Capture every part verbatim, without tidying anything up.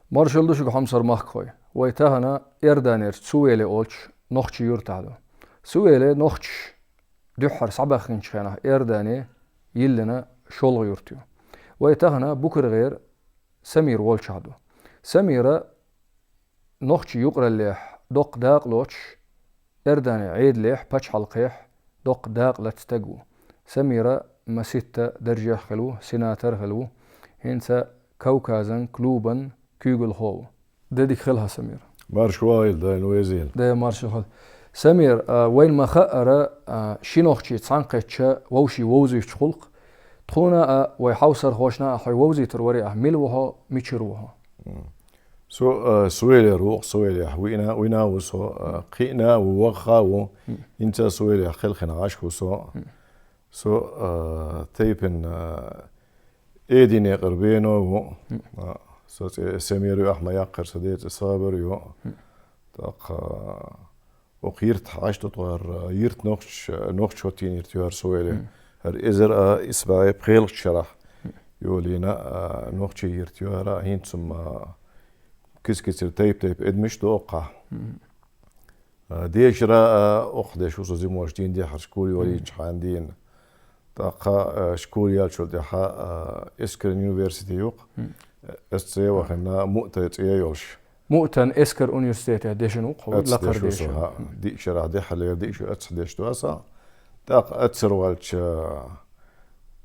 Маршал ду шуга, хьомсара махкахой. Вай тахана Иорданерчу Сувеле олчу нохчийн юьртахь ду. Сувеле нохчаша дуьххьара схьабаьхкинчу хенахь Иордане йиллина шолгӀа юрт ю. Вай тахана БукаргӀера Самир волчохь ду. Самира нохчийн юкъараллехь доккха дакъа лоцуш, Иорданин Ӏедалехь, пачхьалкхехь доккха дакъа лаца стаг ву. Самира маситта даржехь хилла ву, сенатор хилла ву. ХӀинца Кавказан клубан куьйгалхо ву. Де дика хила хьан, Самир. Марша вогӀийла, Дала везийла. Де марша хила. Самир, а, вайна ма-хаъара, а, ши нохчи цхьаьнакхетча вовшийн вовзуьйтуш гӀуллакх. Тхуна а, вай хьовсархошна а хьо вовзийтур вара ахь, мила ву хьо, мичара ву хьо? М. Со, а, Сувелера ву, Сувелехь вина, вина ву со, а, кхиъна а ву, вахха а ву. М. ХӀинца Сувелехь кхелхина Ӏаш ву со. М. Со, а, тайпана, а, Эдинекъара Бено ву. М. А, со цӀе Самир ю, ахь ма-яккхара, сан ден цӀе Сабир ю. М. ТӀаккха, а, оха йиртахь Ӏаш ду тхо, хӀара йирт нохча, нохча хӀоттийна йирт ю хӀара Сувеле. М. ХӀара эзар а исс бӀе пхелагӀчу шарахь йолийна, а, нохчийн йирт ю хӀара, хӀинца хӀума, а, кица-кицара тайп-тайпа эдамаш ду оккхахь. М. А, дешара, а, оккхахь деш ву со зимош дийна дехьара школе валийчхьана дийна. ТӀаккха, а, школе яьллачул тӀаьхьа, а, Эскаран университете ю-кх. М. Ас цӀе вахана, МУТА цӀе йолуш. МУТА-н Эскаран университетехь дешна ву-кх хьо, лакхара дешна. Аса дешна ву со, хӀа. Диъ шарахь дехьа лера, диъ шо аццахь дешна ду аса. ТӀаккха аццара ваьлча,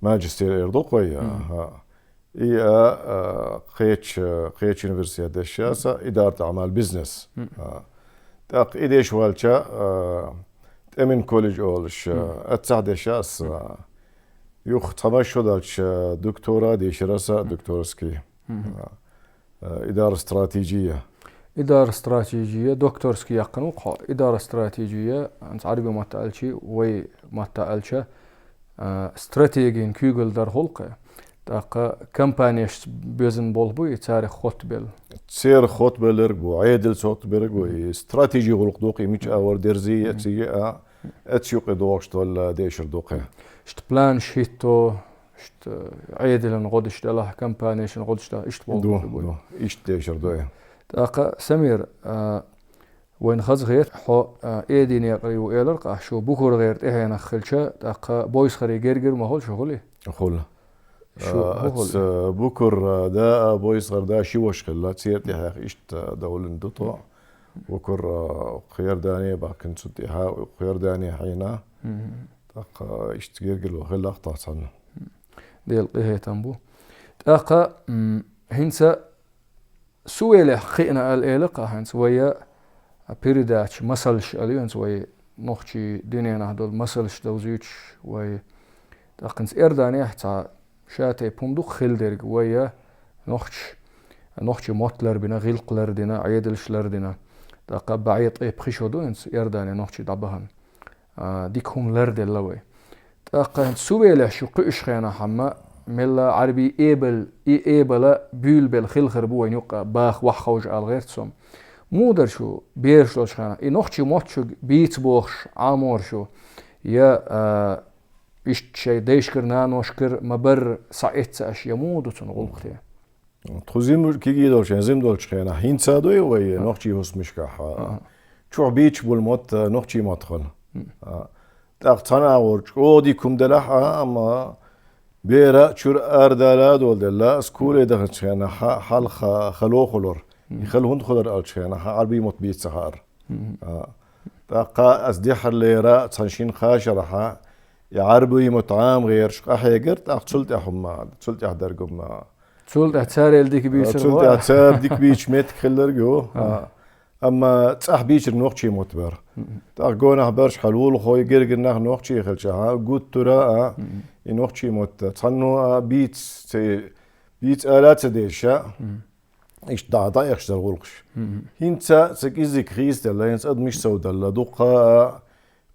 магистр эр ду-кх вай, хӀа. И, а, а, кхечу, кхечу университете дешна аса, идарат аӀмал, бизнес. М. А. ТӀаккха и дешна ваьлча, а, тӀеман колледж олуш, а, аццахь дешна аса. Юха цхьа масех шо даьлча, доктора дийшира аса, докторский. Мгм. А, а, идара стратегия. Идара стратегия, докторский яьккхина ву-кх хьо. Идара стратегия, хӀинца Ӏаьрбийн маттахь аьлча, вай маттахь аьлча, а, стратегин куьйгалла дар хуьлу-кх. ТӀаккха компанешца безна болх бу и, царах хоттабелла. Церах хоттабелларг бу, Ӏедалца хоттабелларг бу, и стратегин гӀуллакх ду-кх, и мича агӀор дерзий, эций а, эцу юкъе догӀуш долу дешар ду-кх. Иштта планаш хӀитто, иштта Ӏедалан гӀодаш делахь, компанешан гӀодаш делахь, иштта болх бу. Ду, ду, иштта дешар ду и. ТӀаккха, Самир, а, вайна хазахета, хьо, а, Эдинекъара ву элира-кх ахь, шу БукаргӀера тӀаьхьенах хилча, тӀаккха Бойсхаре гергара ма хуьлу шу, хуьлий? Хуьлу. Шу, а, хӀун хуьлу? Аца Букар, а, да, а, Бойсхар да, ши ваша хилла, церан тӀаьхьенах иштта довлина ду тхо. Букар, а, кху Иордане баьхкина, цу тӀаьхьа кху Иордане хьийна. Мгм. ТӀаккха иштта гергарло хилла-кх тахана цхьанна. Делан къинхетам бу. ТӀаккха, м, хӀинца Сувелехь кхиъна аьлла элира-кх ахь, хӀинца вай а передача, масалш аьлла ю хӀинца вай, нохчийн дуьненахь долу масалш довзуьйтуш вай. ТӀаккха хӀинца Иорданехь цхьа шатайпа хӀума ду-кх хилла дерг, вай а нохчаша, нохчийн мотт ларбина, гӀиллакх лардина, Ӏедалш лардина. ТӀаккха бӀе ткъе пхи шо ду хӀинца Иордане нохчий дӀабахана. А, дика хӀума ларделла вай. ТӀаккха хӀинца Сувелехь шу кхуьуш хенахь-м, мелла Ӏаьрбийн эбал, и эбала буьйлабелла хила хир бу вайна юккъе баха вахховжа ала гӀерта со-м. Муха дара шу бераш долчу хенахь? И нохчийн мотт шуьга бийца бохуш Ӏамора шу? Я, а, иштта шайн дайшкара, наношкара ма-барра схьаэцна аша, я муха ду цунна гӀуллакх те? Тхо зима кегий долчу, зима долчу хенахь, хӀинца а ду вай нохчийн хӀусамашкахь, а, чохь бийцаш болу мотт, а, нохчийн мотт хуьлу. А, тӀаккха цхьана агӀор чӀогӀа дика хӀума делахь а, амма бер а чуьра арадала а долу делла, скуле даханчу хенахь хьалха хало хуьлура. И хала хӀунда хуьлура аьллачу хенахь Ӏаьрбийн мотт бийца ца хаьара. А, тӀаккха аса дехьарлера цхьана шина-кхаа шарахь и Ӏаьрбийн мотт Ӏама гӀерташ къахьегара, тӀаккха цул тӀаьхьа хӀума, цул тӀаьхьа дерг хӀума. Цул тӀаьхьа царел дика бийцар. Цул тӀаьхьа цара дика бийцаш меттиг хилларг ю. А. Амма цӀахь бийцарг нохчийн мотт бара. ТӀаккха гонахь берш хьалолахой, гергара нах нохчий хилчахьана, гуттара а, и нохчийн мотт цхьанна а бийца ца, бийца ала а ца дезаш, иштта дӀа, дӀаэхаш дара гӀуллакхаш. ХӀинца ца кӀеззиг хийцаделла, хӀинца адамаш совдалла, дуккха а,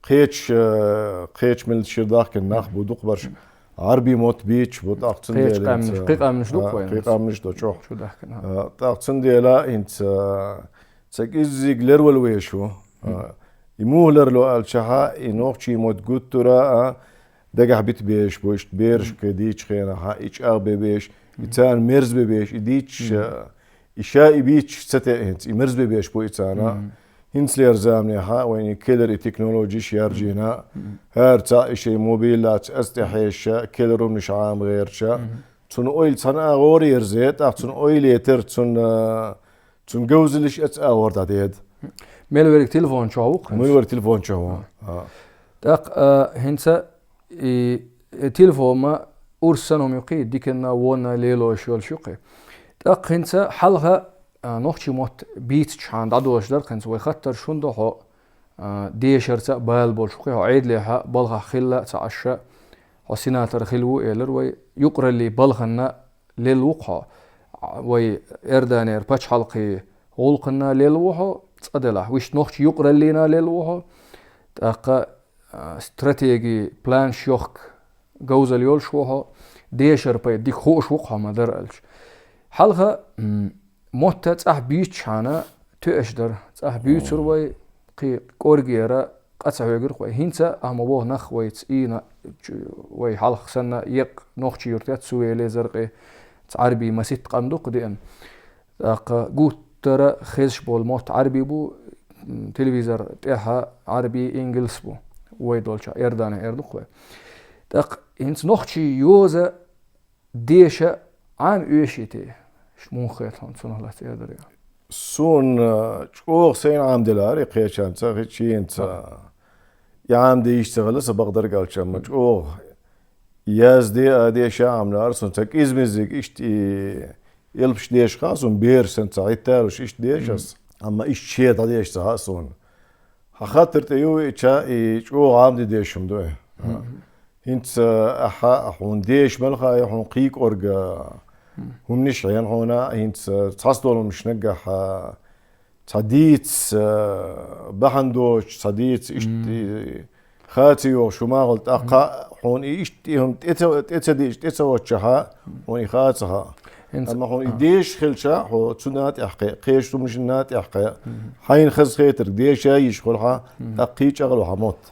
кхечу, э, кхечу миллаташ чуьра дахкина нах бу, дукхахберш Ӏаьрбийн мотт бийцаш бу, тӀаккха цундела кхечу къаьмнаш, хӀинца, кхин къаьмнаш ду-кх а, вайн кхин къаьмнаш ду чохь. Чу дахкина, а, тӀаккха цундела хӀинца, э, ца кӀеззиг лервала везаш ву. А, и муха лерало аьлчахьана, и нохчийн мотт гуттара а дагахь бита безаш бу, иштта берашка дийцачу хенахь, и чӀагӀбе безаш, и царна мерза бе безаш, и дийцаш, а, и ша и бийцаш ца теӀа хӀинца, и мерза бе беш бу и царна. Мгм. ХӀинцалера заманехьа вайна и келлера и технологеш яржийна, Мгм. хӀара цхьа и шоай мобилаца аз тӀехьеша, келлера хӀуманаш Ӏамгерча, Мгм. цун ойла цхьана агӀор ерзе, тӀаккха цун ойла етар, цун, а, цун говзалаш аца агӀор дӀадеда. Мел верг телефон чу ву хӀинца. Мел верг телефон чу ву. А. А. ТӀаккха, а, хӀинца и, и телефон ма урс санна хӀума юкъе, диканна, вонна лелош йолаш юкъе. ТӀаккха хӀинца хьалха, а, нохчий мотт бийцача хьан дӀадолаш дар хӀинца вай хаттар шун до хьо, а, дешарца а бала болаш ву-кх хьо, Ӏедалехьа балхахь хилла а ца Ӏаш, хьо сенатор хилла ву, элар вай, юкъараллий балханна лелла ву-кх хьо, вай Иорданера пачхьалкхе гӀулакханна лелла ву хьо, цкъа делахь, вуьшта нохчий юкъараллийна лелла ву хьо, тӀаккха, а, стратеги, планаш йохка говзал йолаш ву хьо, дешар пайда дика хууш ву-кх хьо ма дарра аьлча. Хьалха, м, мотт цӀахь буьйцуча хьана тоьаш дар. ЦӀахь буьйцур вай, кхы кӀоргера къа ца хьоьгур-кх вай. ХӀинца а ма боху нах вайца ийна, чу-, вай хьалха санна еккъа Нохчий-Юрт яц, Сувеле, Заркъе, цхьа Ӏарбий маситта къам ду-кх деана. ТӀаккха гуттара хезаш болу мотт Ӏарбий бу, м, телевизор тӀехьа Ӏарбий, ингалс бу. Вай долчохь Иорданехь эр ду-кх вай. ТӀаккха хӀинца нохчий йоза деша Ӏама оьший те? Ш-, муха хета хьуна цунах лаьцна эр дар я? Суна, э, чӀогӀа сайна Ӏамделара и кхечанца, хи-, чийнца. И Ӏамде йиш ца хилла сан бакъдерг аьлча, амма чӀогӀа язде а деша Ӏамлара суна, ца кӀизмизиг иштта и элпаш деша хаьа суна, бераш санна ца хӀитталуш иштта деша ас. Амма иштта шера дӀадеша ца хаьа суна. Хьан хаттар тӀе ю веъча, и чӀогӀа Ӏамде дезаш хӀума ду и. ХӀинца ахьа, хьуна деша мел хаьа, хьуна кхин кӀорга хӀуманаш хьена хьуна, хӀинца цхьацца долу хӀуманаш наггахь, цхьа дийца, бахьана доцуш, цхьа дийца иштта и хацийогӀуш хӀума а хилла, тӀаккха хьуна и иштта и хӀума тӀе ца, тӀе ца диъча, тӀе ца воцчахьа, хьуна и хацахьа. ХӀинца Амма хьуна и деша хилча, хьо цунна тӀехь кхе, кхечу хӀуманашна тӀехь кхе, хьайна хаза хетарг деша йиш хуьлу хьан, тӀаккха кхин чӀагӀло хьан мотт.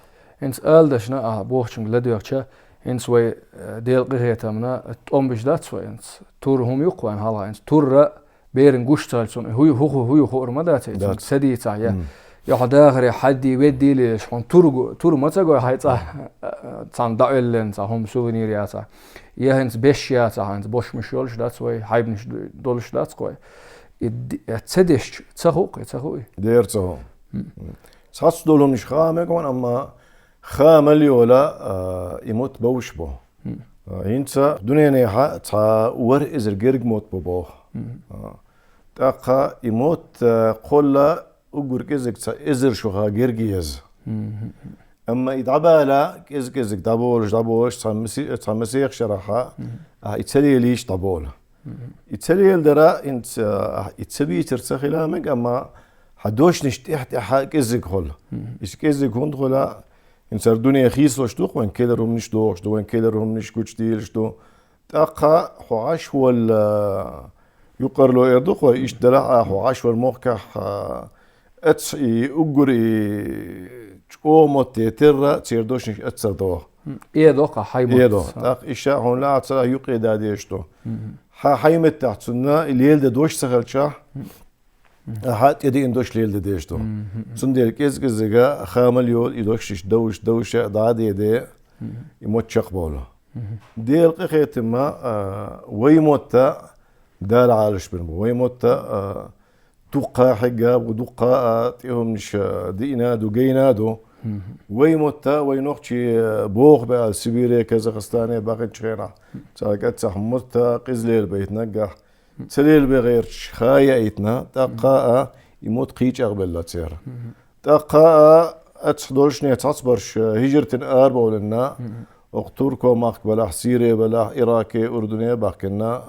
ХӀинца ала дашна ахьа бохучуьнга ладоьгӀча, хӀинца вай, э, Делан къинхетамна тӀом беш дац вай хӀинца. Тур хӀума ю-кх вайн хьалха хӀинца. Турра беран гуш ца хилча цунна хӀу ю, хӀу, хӀу ю хуур ма дац, хӀинца Дац. Ца дийцахь я. Мм. Я хьо дахаре хьадди, веддий лелаш, хьуна тур гу-, тур ма ца гой хьайн цӀа, э, цхьана дӀаоьллина цхьа хӀума, сувенир яцахь. Я хӀинца беш яцахь, хӀинца бошмаш йолуш дац вай, хьайбанаш д-, долуш дац-кх вай. И д-, э, ца дешча, ца хуу-кх и, ца хуу и? Дера ца хуу. Мм. Цхьацца долу хӀуманаш хаа мега ван, амма хаа мел йола, а, и мотт бовш бу. Мм. А, хӀинца дуьненехьа цхьа ворхӀ эзар герга мотт бу боху. Мм. А, тӀаккха и мотт, а, кхолла уггар кӀезиг цхьа эзар шуха герга еза. Мгм. Амма и дӀабала, кӀез-кӀезиг дӀаболуш, дӀаболуш, цхьа масе-, цхьа масех шарахьа, Мгм. а, и ца лелийча дӀабола. Мгм. И ца леладара, хӀинца, а, и ца бийцар ца хила мега, амма хьан дошнаш тӀехь-тӀехьа кӀезиг хуьлу. Мгм. Иза кӀезиг хӀунда хуьлу, хӀинца хӀара дуьне хийцалуш ду-кх вайн, келлера хӀуманаш дохуш ду, вайн келлера хӀуманаш гучудийлаш ду. ТӀаккха хьо Ӏаш волла, юкъарло эр ду-кх вай, иштта делахь а хьо Ӏаш волу мохкахь, а, аца и уггар и чӀогӀа мотт терра, церан дошнаш аццар доху. Мгм. Э доху хьайн мотт. Э доху. ТӀаккха иштта хьуна лаьцна юкъе дан дезаш ду. Мгм. Хьан хьайн меттахь цунна и леладан дош ца хилчахь, Мгм. ахьа тӀедиъна дош леладан дезаш ду. Мгм. Цундела кӀез-кӀезига хаа мел йолу и дош иштта довш, довш а дӀа а деде, Мгм. и мотт чекхбовлу. Мгм. Делан къинхетамма, а, вай мотт а Дала Ӏалашбина бу. Вай мотт а, а, дуккха а хьегна бу, дуккха а тӀе хӀуманаш, а, диъна а ду, гайна а ду. Мгм. Вай мотт а, вай нохчий, а, боху баьлла Сибире, Казахстане бахинчу хенахь, цаьрга цхьа мотт а къиза лелабайта наггахь. Ца лелабе гӀерташ ха яийтина, тӀаккха а и мотт кхин чӀагӀбелла церан. Мгм. ТӀаккха а ацхьа долчу нехан цхьацбарш хӀижратина арабовлина, Мгм. окху Турко махка балахь, Сире балахь, Ираке, Урдуне а бахкина,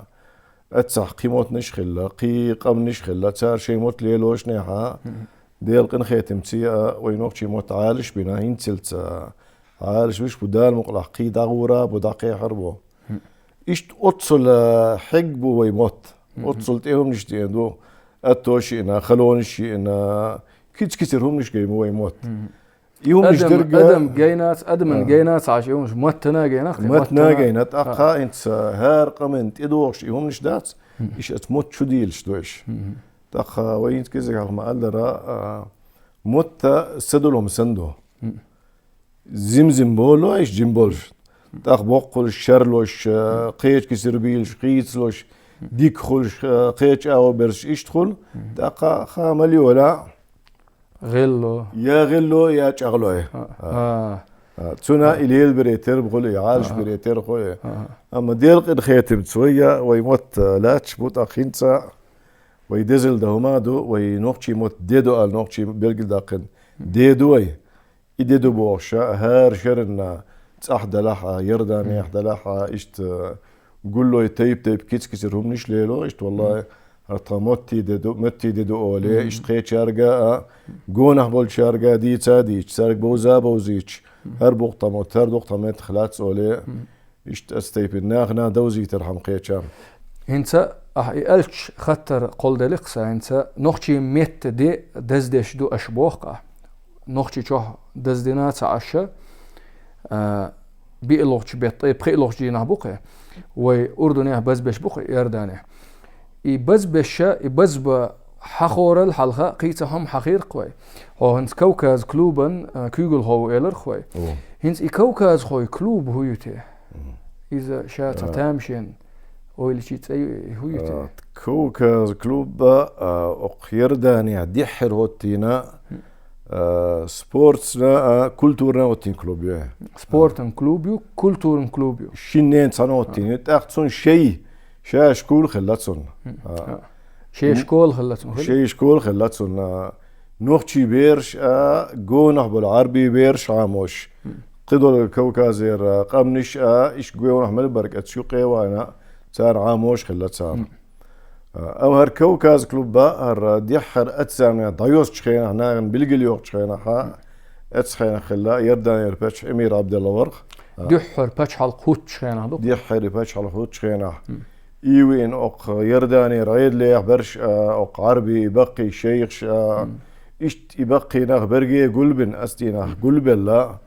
аццахь кхин меттанаш а хилла, кхин къаманаш а хилла, цара шайн мотт лелочу нехан, Мгм. Делан къинхетамца а вай нохчий мотт Ӏалашбина, хӀинцалц а Ӏалашбеш бу, Дала мукъалахь кхин дӀагӀур а бу, дӀакхехьар а бу. Иштта оццул, а, хьегна бу вай мотт. Мгм. Оццул тӀе хӀуманаш деана ду. Атто шиъна, халонаш шиъна, кица-кицара хӀуманаш гай бу вай мотт. Мгм. И хӀуманаш Адам, дерг а адам гайнац, адаман А. гайнац, хьаша и хӀуманаш маттана гайнах, те, Маттана маттана. гайна, тӀаккха А. хӀинца хӀара къаман тӀедогӀуш и хӀуманаш дац. Иш аца мотт чу дийлаш ду иш. ТӀаккха вай хӀинца кӀезиг хьалха ма аллара, а, мотт са долу хӀума санна ду. Зим-зим болу иш жим болуш. ТӀаккха боккхалуш, шарлуш, а, кхечу кисар бийлаш, хийцалуш, дика хуьлуш, а, кхечу агӀо берзаш иштта хуьлу. ТӀаккха ха мала йола, гӀелло. Я гӀелло, я чӀагӀло. А, а. А, цуьнан и лелабаре терба хуьлу, и Ӏалашбаре терхо. Амма Делан къинхетамца вай, вай мотт лаьтташ бу, тӀаккха хӀинца вай дезал дан хӀума ду, вай нохчийн мотт де ду аьлла, нохчийн билгалдаьккхина де ду вай. И де ду бохуш, хӀара шеран цӀахь делахь а, Иорданехь делахь а, иштта гуллой тайп-тайп кица-кицара хӀуманаш лело, иштта валлахӀи, хӀара тхан моттий де ду, моттий де ду олий, иштта кхечаьрга а, гонахь болчаьрга а дийца а дийцича, цаьрга бовза а бовзийтича, хӀара бу-кх тхан мотт, хӀара ду-кх тхан меттах лаьцна олий, иштта аса тайпана нахана довзийтархьама кхеча. ХӀинца ахь и аьлча хаттар кхолладелира-кх сан, хӀинца нохчийн метта де даздеш ду аша боху-кх ахь. Нохчийчохь даздина ца Ӏаш, а, биалгӀачу беттан, тӀе пхиалгӀачу дийнахь бу-кх, вай Урдунехь базбеш бу-кх, Иорданехь. И базбеш, и базба хьахорал хьалха кхин цхьа хӀума хьахийра-кх вай. Хьо хӀинца Кавказ клубан, а, куьйгалхо ву элира-кх вай. О. ХӀинца и кавказхойн клуб хӀун ю те? Иза ша цхьа тамашийна ойла йича цӀе ю, и хӀун ю те? А, Кавказ клуб, а, окху Иорданехь дуьххьара хӀоттийна, а, спортана, а, культурана хӀоттийна клуб ю. Спортан клуб ю, культуран клуб ю. Шиннена цхьаьна хӀоттийна, тӀаккха цунна шай, шай школа хилла цунна. А. Шай школа хилла цунна, хилла? Шай школа хилла цунна. Нохчий бераш а, гонах болу Ӏарбий бераш Ӏамош. Кхидолу Кавказера къаьмнаш а, иш гонах мел барг аца юкъе а вайна, цара Ӏамош хилла цара. А, амма хӀара Кавказ клуб а, хӀара дуьххьара аца заманахь дӀайоьссучу хенахь, нахана билгал йоккхучу хенахь, аца хенахь хилла, Иорданера паччахь Эмир Ӏабдалла вара-кх. А. Дуьххьара пачхьалкх хӀуттучу хенахь ду-кх? Дуьххьара пачхьалкх хӀуттучу хенахь. И веана окху Иорданера Ӏедалехь берш а, окху Ӏарбий баккхий шайхаш а, иштта и баккхий нах берриге а гулбина, ас дийнахь гулбелла,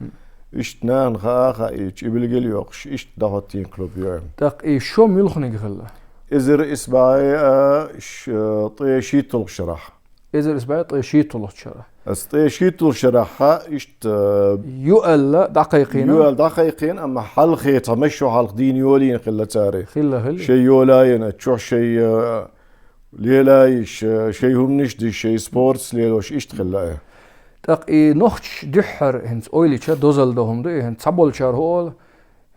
иштта нахана хаа а хаийча, и билгал йоккхуш, иштта дӀахӀоттийна клуб ю. ТӀаккха и шо муьлханиг хилла? Эзар исс бӀе, а, ш-, ткъе шийтталгӀачу шарахь. Эзар исс бӀе ткъе шийтталгӀачу шарахь. Ас ткъе шийтталгӀачу шарахь иштта, э, ю аьлла дӀакхайкхийна? Ю аьлла дӀакхайкхийна, амма хьалхе цхьа массо а хьалха дийна йолийна хилла цара. Хилла, хилла. Шай йола йина, чохь шай, э, лела йиш, э, шай хӀуманаш деш, шай спортс лелош иштта хилла, э. ТӀаккха и нохчаша дуьххьара хӀинца ойла йича дозалла дан хӀума ду, и хӀинца цхьаболчара хӀу олу,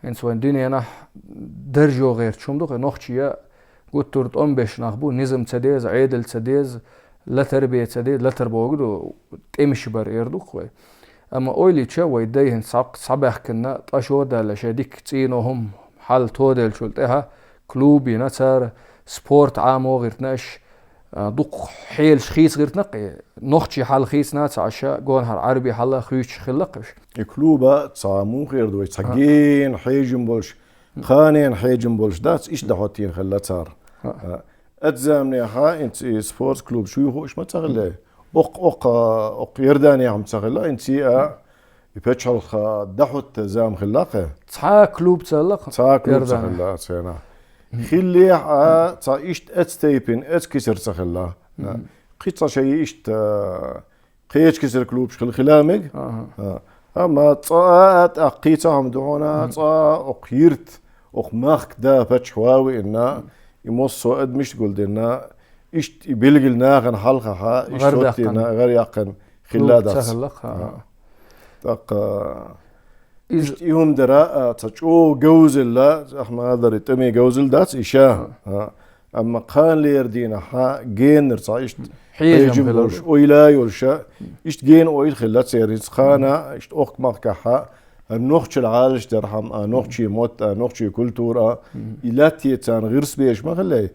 хӀинца вайн дуьненахь даржо гӀерташ хӀума ду-кх, нохчий а гуттар а тӀом беш нах бу, низам ца деза, Ӏедал ца деза, латар бен ца деза, латар богу ду, тӀемаш бар эр ду-кх вай. Амма ойла йича, вай дай хӀинца схьа-, схьабаьхкина, ткъа шо а даьлла, шайн дика цӀийно хӀума хьал тоделлачул тӀаьхьа клуб йина цара, спорт Ӏамо гӀиртина аша, а, дукха хьелаш хийца гӀиртина-кх, нохчий хьал хийцина ца Ӏаш, гонахьара Ӏарбий хьал а хуьйцуш хилла-кх уьш. И клуб а цхьа муха эр ду вай, цхьа гена хьежам болуш, кханенан хьежам болуш дац, иштта дӀахӀоттийна хилла цара. А. А, аца заманехь хӀинца и спортс клуб шуьйха хууш ма ца хилла. Окх-, окх-, окх Иорданехь ма ца хилла, хӀинца а и пачхьалкх дӀахӀотта зама хилла-кх. Цхьа клуб ца хилла-кх. Цхьа клуб ца хилла царна. Хиллехь а, цхьа иштта аца тайпана, аца кисар ца хилла. Кхин цхьа шай иштта, кхечу кисар клубаш хила, хила мега. Аха. А. Амма цкъа а, тӀаккха кхин цхьа хӀума ду хьуна, цкъа а окх йирт, окх махка да паччахь ван веана, и массо а адамаш гулдина, иштта и билгал нахана хьалхахь, иштта гӀар даьккхина, гӀар яьккхина хилла дац. Клуб ца хилла-кх, а. А. ТӀаккха иза иштта и хӀума дара, а, цхьа чӀогӀа говзалла, ахь ма-аллара, тӀаме говзалла дац и ша. А. Амма кханалера дийнахь генара цхьа иштта хьежам хьежам хилар болуш, ойла йолуш, иштта гена ойла хилла церан. Кхана иштта окх махкахь, а, нохчалла Ӏалашдархьама, а, нохчийн мотт а, нохчийн культура а, и латте царна гӀирс беш ма хиллай.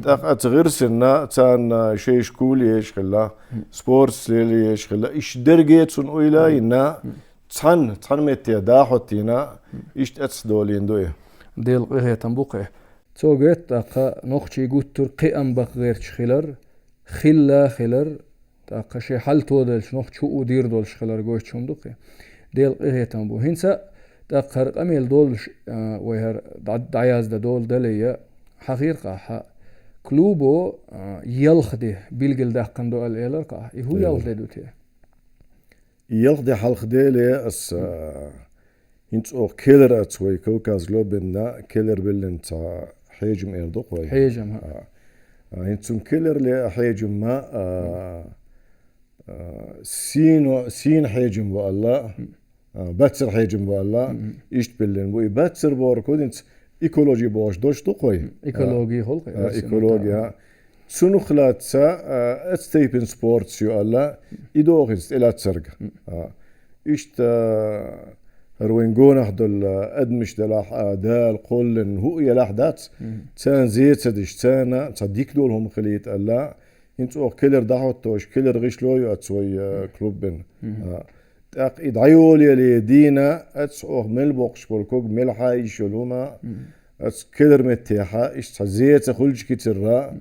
ТӀаккха аца гӀирсина царна шай школа еш хилла, спортс лела еш хилла. Иштта дерриге цунна ойла а йина, цхьаьна, цхьаьна метте дӀахӀоттийна, иштта аца долийна ду и. Делан къинхетам бу-кх и. Цо гойту тӀаккха нохчий гуттар а кхиам баккха гӀерташ хилар, хилла а хилар, тӀаккха шайн хьал тоделлачу нохча хӀуъу дийр долуш хилар гойтуш хӀума ду-кх и. Делан къинхетам бу. ХӀинца а тӀаккха хӀара къамел долуш, а, вай хӀара дӀа-, дӀаяздан долу дале а, хьахийра-кх ахь, Клубо, а, ялх де билгал даьккхина ду аьлла элар-кх ахь. И хӀун ялх де ду те? И ялх де хьалха деле ас, а, хӀинца оха келлар аьлча вай Кавказ Глобална келлар биллина цхьа хьежам эр ду-кх вай. Хьежам, хӀа. А, а, хӀинца цун келлар ле а хьежам ма, а, а, сийно-, сийна хьежам ва аьлла, а, бацара хьежам ва аьлла, иштта биллина бу. И бацара бохург хӀу, хӀинца экологи бохуш дош ду-кх вай. Экологи хул-кх, а, эрсий экологи, маттахь. А. Цунах лаьцна, а, эцу тайпана спорташ ю аьлла, и доху хӀинца тӀелаьцнарг. А, иштта, а, хӀара вайн гонахь долу адамаш делахь а, Дала кхоллина хӀуъа елахь дац, царна зе ца деш, царна цхьа дика долу хӀума хилийта аьлла, хӀинца оха келлар дӀахӀоттош, келлар гӀишло ю аьлча вай, а, клуб бина. А, тӀаккха и дӀайолаяле дийна, аьлча оха мел боккхуш болу ког, мел хьа йиш йолу хӀума, аьлча келлар меттехьа, иштта цхьа зе ца хуьлучу кицарра,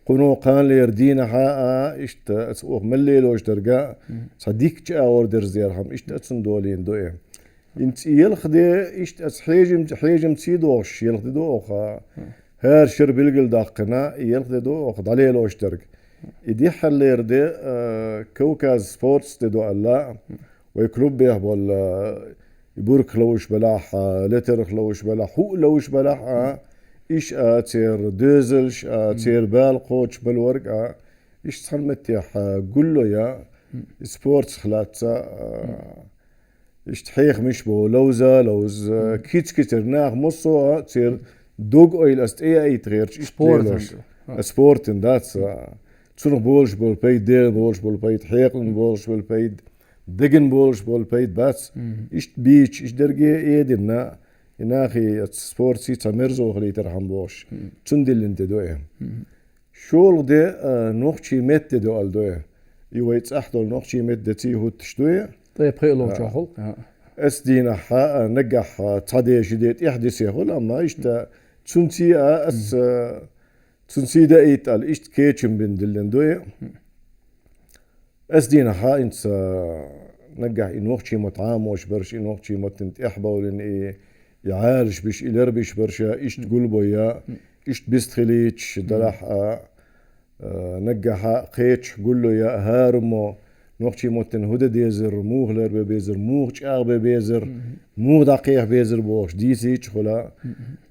кхуно кханалера дийнахьа а, иштта аьлча оха мел лелош дерг а, цхьа дикачу агӀор дерзадерхьама, иштта а цунна долийна ду и. ХӀинца и ялх де, иштта аьлча хьежам-, хьежамций дохуш, ялх де ду оха. ХӀара шера билгал даьккхина, и ялх де ду оха дӀалелош дерг. И дехьаллера де, а, Кавказ спортс де ду аьлла, вай клуб бехь болу, а, и бурках ловш белахь а, летарх ловш белахь, хӀуъа ловш белахь а, иш а, церан доьзалш а, церан бала кхочуш балорг а, иш цхьана меттехь, а, гулло я, и спортсах лаьцна, а, Иштта хьехамаш бо, ловза, ловза, киц-кицар нах массо а церан дог-ойла ас тӀеяийта гӀерташ, иштта лелош. Спортан ду. А, спортан дац, а, цунах болуш болу пайда, дегӀан болуш болу пайда, хьекъалан болуш болу пайда, деган болуш болу пайда бац. Иштта бийча, иштта дерге эдина, и нахе аца спортсий цхьа мерзо хилийтархьама бохуш. Цунна диллина де ду и. ШолгӀа де, а, нохчий метта де ду аьлла ду и. И вай цӀахь долу нохчий метта деций хӀуттуш ду и. ТӀе пхиъ ловчохь гӀуллакх, а. Эс дийнахь, а, наггахь, а, цхьа де, ши де тӀех дисехула, амма иштта цунций а, ас, а, цунций даийта аьлла, иштта кечам бина диллина ду и. Ас дийнахь хьаинца наггахь и нохчий мотт Ӏамош барш, и нохчий маттан тӀехбовлина, и, и Ӏалаш биш, и лербиш барша, иштта гулбойя, иштта бистхилийчаш далахь а, а, наггахьа кхечахь гуллойя, хӀараммо нохчий маттан хӀу де дезар, муха лербе безар, муха чӀагӀбе безар, муха дӀакхеха безар бохуш, дийцийчахула.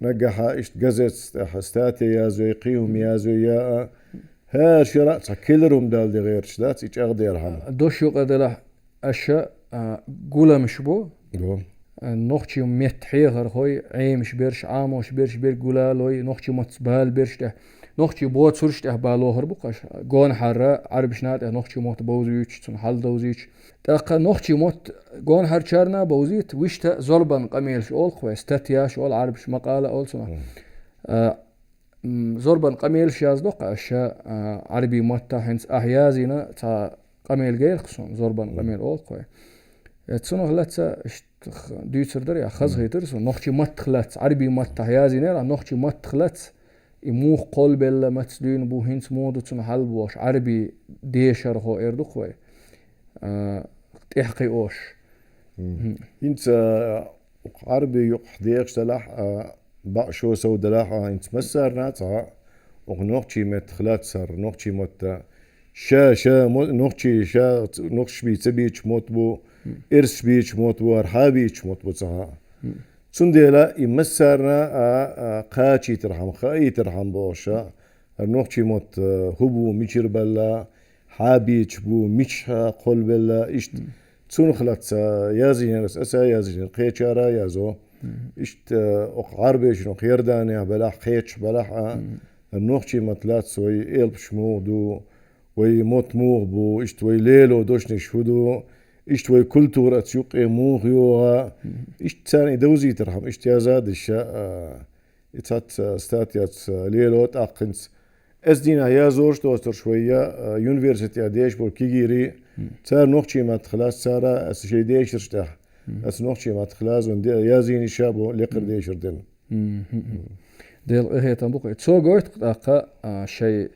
Наггахьа иштта газетаца тӀехь статья язве, кхин хӀума язве я а, ХӀара шера а цхьа килар хӀума дала де гӀерташ дац, и чӀагӀдерхьама. Дош юкъа делахь аша, а, гуламаш бу. Бу. А, нохчий метта хьехархой, Ӏемаш берш, Ӏамош берш, берг гулалой, нохчий маттаца бала берш тӀехь. Нохчий боцурш тӀехь балохар бу-кх аша. Гонахьара Ӏарбашна тӀехь нохчий мотт бовзуьйтуш, цунна хьал довзуьйтуш. ТӀаккха нохчий мотт гонахьарчарна бовзийта, вуьшта зорбан къамелаш олу-кх вай, статьяш олу Ӏарбаша, макъала олу цунах. А, М, зорбан къамелаш яздо-кх аша, а, Ӏарбий маттахь, хӀинца ахь язйина цхьа къамел гайра-кх суна, зорбан къамел олу-кх вай. Э, цунах лаьцна иштта х-, дуьйцур дара, я хазахийтира суна, нохчий маттах лаьцна, Ӏарбий маттахь язйинера, нохчий маттах лаьцна, и муха кхолбелла, маца дуьйна бу, хӀинца муха ду цунна хьал бохуш, Ӏарбий дешархо эр ду-кх вай. А, тӀехкхиош. ХӀинца, а, Ӏарбий юкъахь дехаш далахь а, баъ шо сов далахь а, хӀинца массарна а цхьа, оха нохчий меттах лаьцна хӀара, нохчий мотта ша, ша, мо-, нохчий ша, ц-, нохчаш бий ца бийча мотт бу, эрсаш бийча мотт бу, хӀара хьа бийча мотт бу цхьа. Цундела и массарна а, а, кхачийтархьама, хаийтархьама бохуша, хӀара нохчий мотт, а, хӀу бу, мичара балла, хьа бийча бу, мичахь кхолбелла, иштта. Цунах лаьцна язйинера аса, аса язйинера, кхечара а язо. Иштта, оха Ӏарбешна, оха Иорданехь белахь, кхечахь белахь а, нохчий мотт лаьцна вай элпаш муха ду, вай мотт муха бу, иштта вай лело дошнаш хӀу ду, иштта вай культура аца юккъе муха йогӀа, иштта царна и довзийтархьама, иштта яза а деш, а, И цхьацца статьяца лело тӀаккха хӀинца. Эс дийнахь язорш доцурш вай я, а, университетехь деш болу кегийрий, цара нохчий маттах лаьцна цара, аса шайн дешарш тӀехь. Аса нохчий маттах лазон де-, язйина ша бо лекхара дешар дина. Дела къинхетам бу-кх. Цо гойту-кх тӀаккха, а, шайн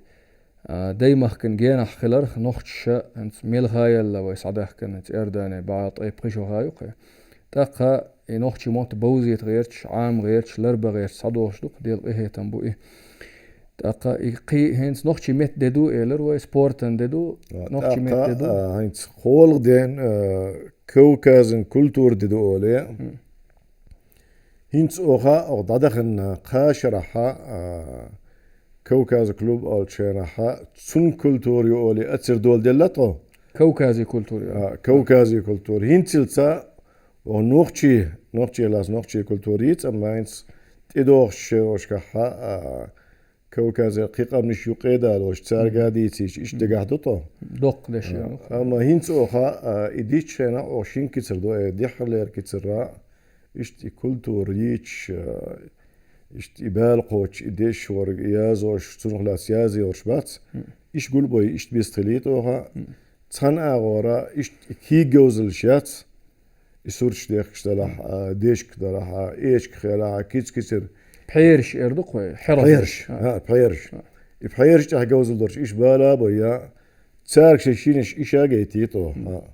А, даймахкан генахь хиларх нохчаша, хӀинца мел хаялла вай схьадаьхкина, хӀинца Иордане бӀе ткъе пхи шо ха ю-кх. ТӀаккха и нохчий мотт бовзийта гӀерташ, Ӏама гӀерташ, ларба гӀерташ схьадохуш ду-кх, Дела къинхетам бу и. ТӀаккха и кхи-, хӀинца нохчий метта де ду, элар вай, спортан де ду, а, нохчий метта де ду. ТӀаккха, а, хӀинца кхоалгӀа ден, а, Кавказан культура де ду оле. Хм. ХӀинца оха, оха дӀадаханна кхаа шарахьа, а, Кавказа клуб олча хенахьа, цун культура ю оле, ацир дола делла тхо. Кавказий культура ю. А, Кавказий культура. ХӀинцалца оха нохчий, нохчий лас, нохчий культура йиц, амма хӀинца тӀедогӀуш шерашкахьа, а, Кавказе кхы къамнаш юкъе далош, царга дийцийча, иштта дагахь ду тхо. Доккха деш, а, ю. Амма хӀинца оха, а, и дичча хенахь оха шин кицар ду, э, деххьарлера кицарра, иштта и культура йийцаш, а, иштта и бала кхочуш, и деш варг, и язош, цунах лац язйорш бац. Мгм. Иш гулбой, иштта бистхилийта оха. Мгм. Цхьан агӀора иштта и кийга говзаллаш яц. И сурташ дехкаш далахь, а, дешка далахь, а, эчка хелахь, а, киц-кицир. Пхьераш эр ду кхой, хьераш. Пхьераш, а. А, пхьераш. А. И пхьераш тӀехь говзал дорш, иш бала а бой, я. Царга шай шинаш иша гайтийта, а.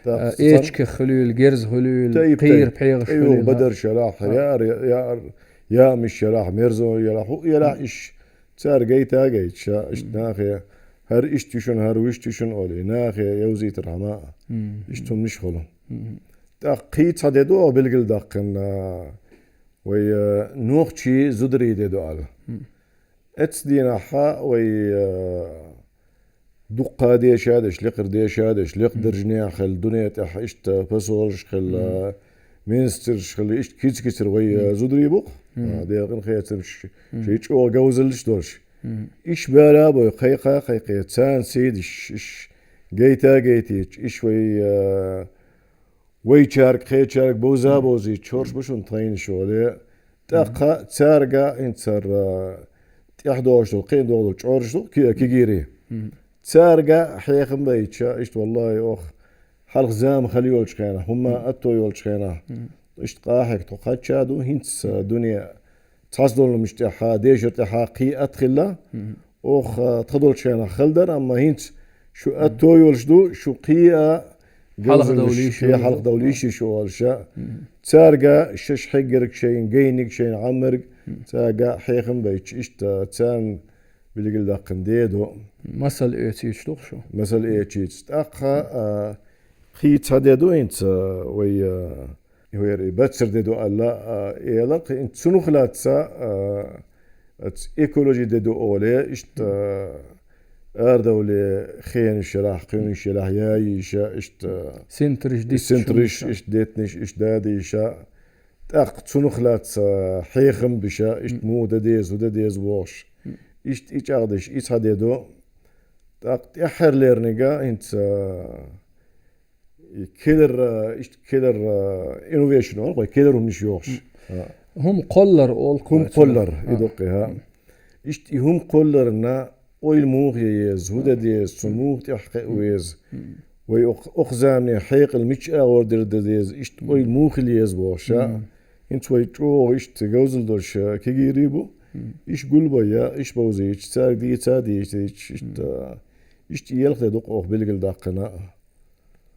ТӀаккха, а, цан- эчка хуьлийла, герз хуьлийла, тайп, кхийра тайп, пхьегӀаш тайп, хуьлийла, бадарш ялахь, а. Яар, яар, ямиш ялахь, мерзо ялахь, хӀу ялахь иш. Цара гайта а гайташ, иштта нахе, хӀара иштта ю шун, хӀара вуьшта ю шун олий, нахе йовзийтар хӀама а. Мгм. Иштта хӀумнаш хулу. Мгм. ТӀаккха кхин цхьа де ду оха билгалдаккхина, вай, э, нохчий зударий де ду ала. Мгм. Эццу дийнахьа вай, э, дуккха деша деш, лекхара деша деш, лекха даржнех хилла, дуне тӀехь иштта посолаш хилла, министрш хилла, иштта киц-кицар вай, а, зударий бу-кх. А, Дела къинхетамаш, шай чӀогӀа говзаллаш долаш. Иш бала а бой, кхайкха а кхайкхе, царна сий деш, иш гайта а гайтийча, иш вай, а, вайчарга, кхечарга бовза а бовзийча, чорш бу шун тхайнаш оле. ТӀаккха царга хӀинцара, а, тӀехь догӀуш долу, кхин догӀу долу чӀорш ду, ки-, кигийрий. Царга хьехам байча, иштта, валлахӀи, оха хьалха зама хала йолчу хенахь, хӀумма атто йолчу хенахь, иштта къахьега тхо кхачча а ду, хӀинца дуьне цхьаца долу хӀуманаш тӀехьа, дешар тӀехьа кхин атта хилла, оха тхан долчу хенахь хала дара, амма хӀинца шу атто йолуш ду, шу кхин а хьалха довлийш, кхин хьалха довлийш шу олуша. Царга шаьш хьеггарг шайна, гайниг шайна, Ӏаммарг, царга хьехам байча, иштта царна билгалдаккхина де ду. Масал эцийча ду-кх шу. Масал эцийча. ТӀаккха, а, кхин цхьа де ду хӀинца, вай, а, вайра и бацара де ду аьлла, а, элар кхин цунах лаьцна, а, аца экологи де ду оле, иштта, а, арадовле хенаш ялахь, кхуьнаш ялахь, яйиша, иштта, синтарш, синтарш, иштта деттанаш, иштта дадийша. ТӀаккха цунах лаьцна хьехам биша, иштта муха дан деза, хӀун дан деза бохуш. Иштта и чӀагӀдеш, и цхьа де ду. ТӀаккха тӀаьххьарлерниг а хӀинца, и келар, иштта келар, innovation олу кхой, келар хӀуманаш йохуш. ХӀума кхоллар олу кхой. ХӀума кхоллар, и доккхий, хӀа. Иштта и хӀума кхолларна ойла муха е еза, хӀун дан деза, цунна муха тӀаьхьакхиа веза. Вай окх-, окху замане хьекъал мича агӀор дер дан деза, иштта ойла муха хила еза бохуша. ХӀинца вай чӀогӀа иштта говзал долуш, а, кегийрий бу. Иш гулбай, я, иш бовзийча, цаьрга дийца а дийцийча, иштта, иштта и елха де ду-кх оха билгалдаккхина.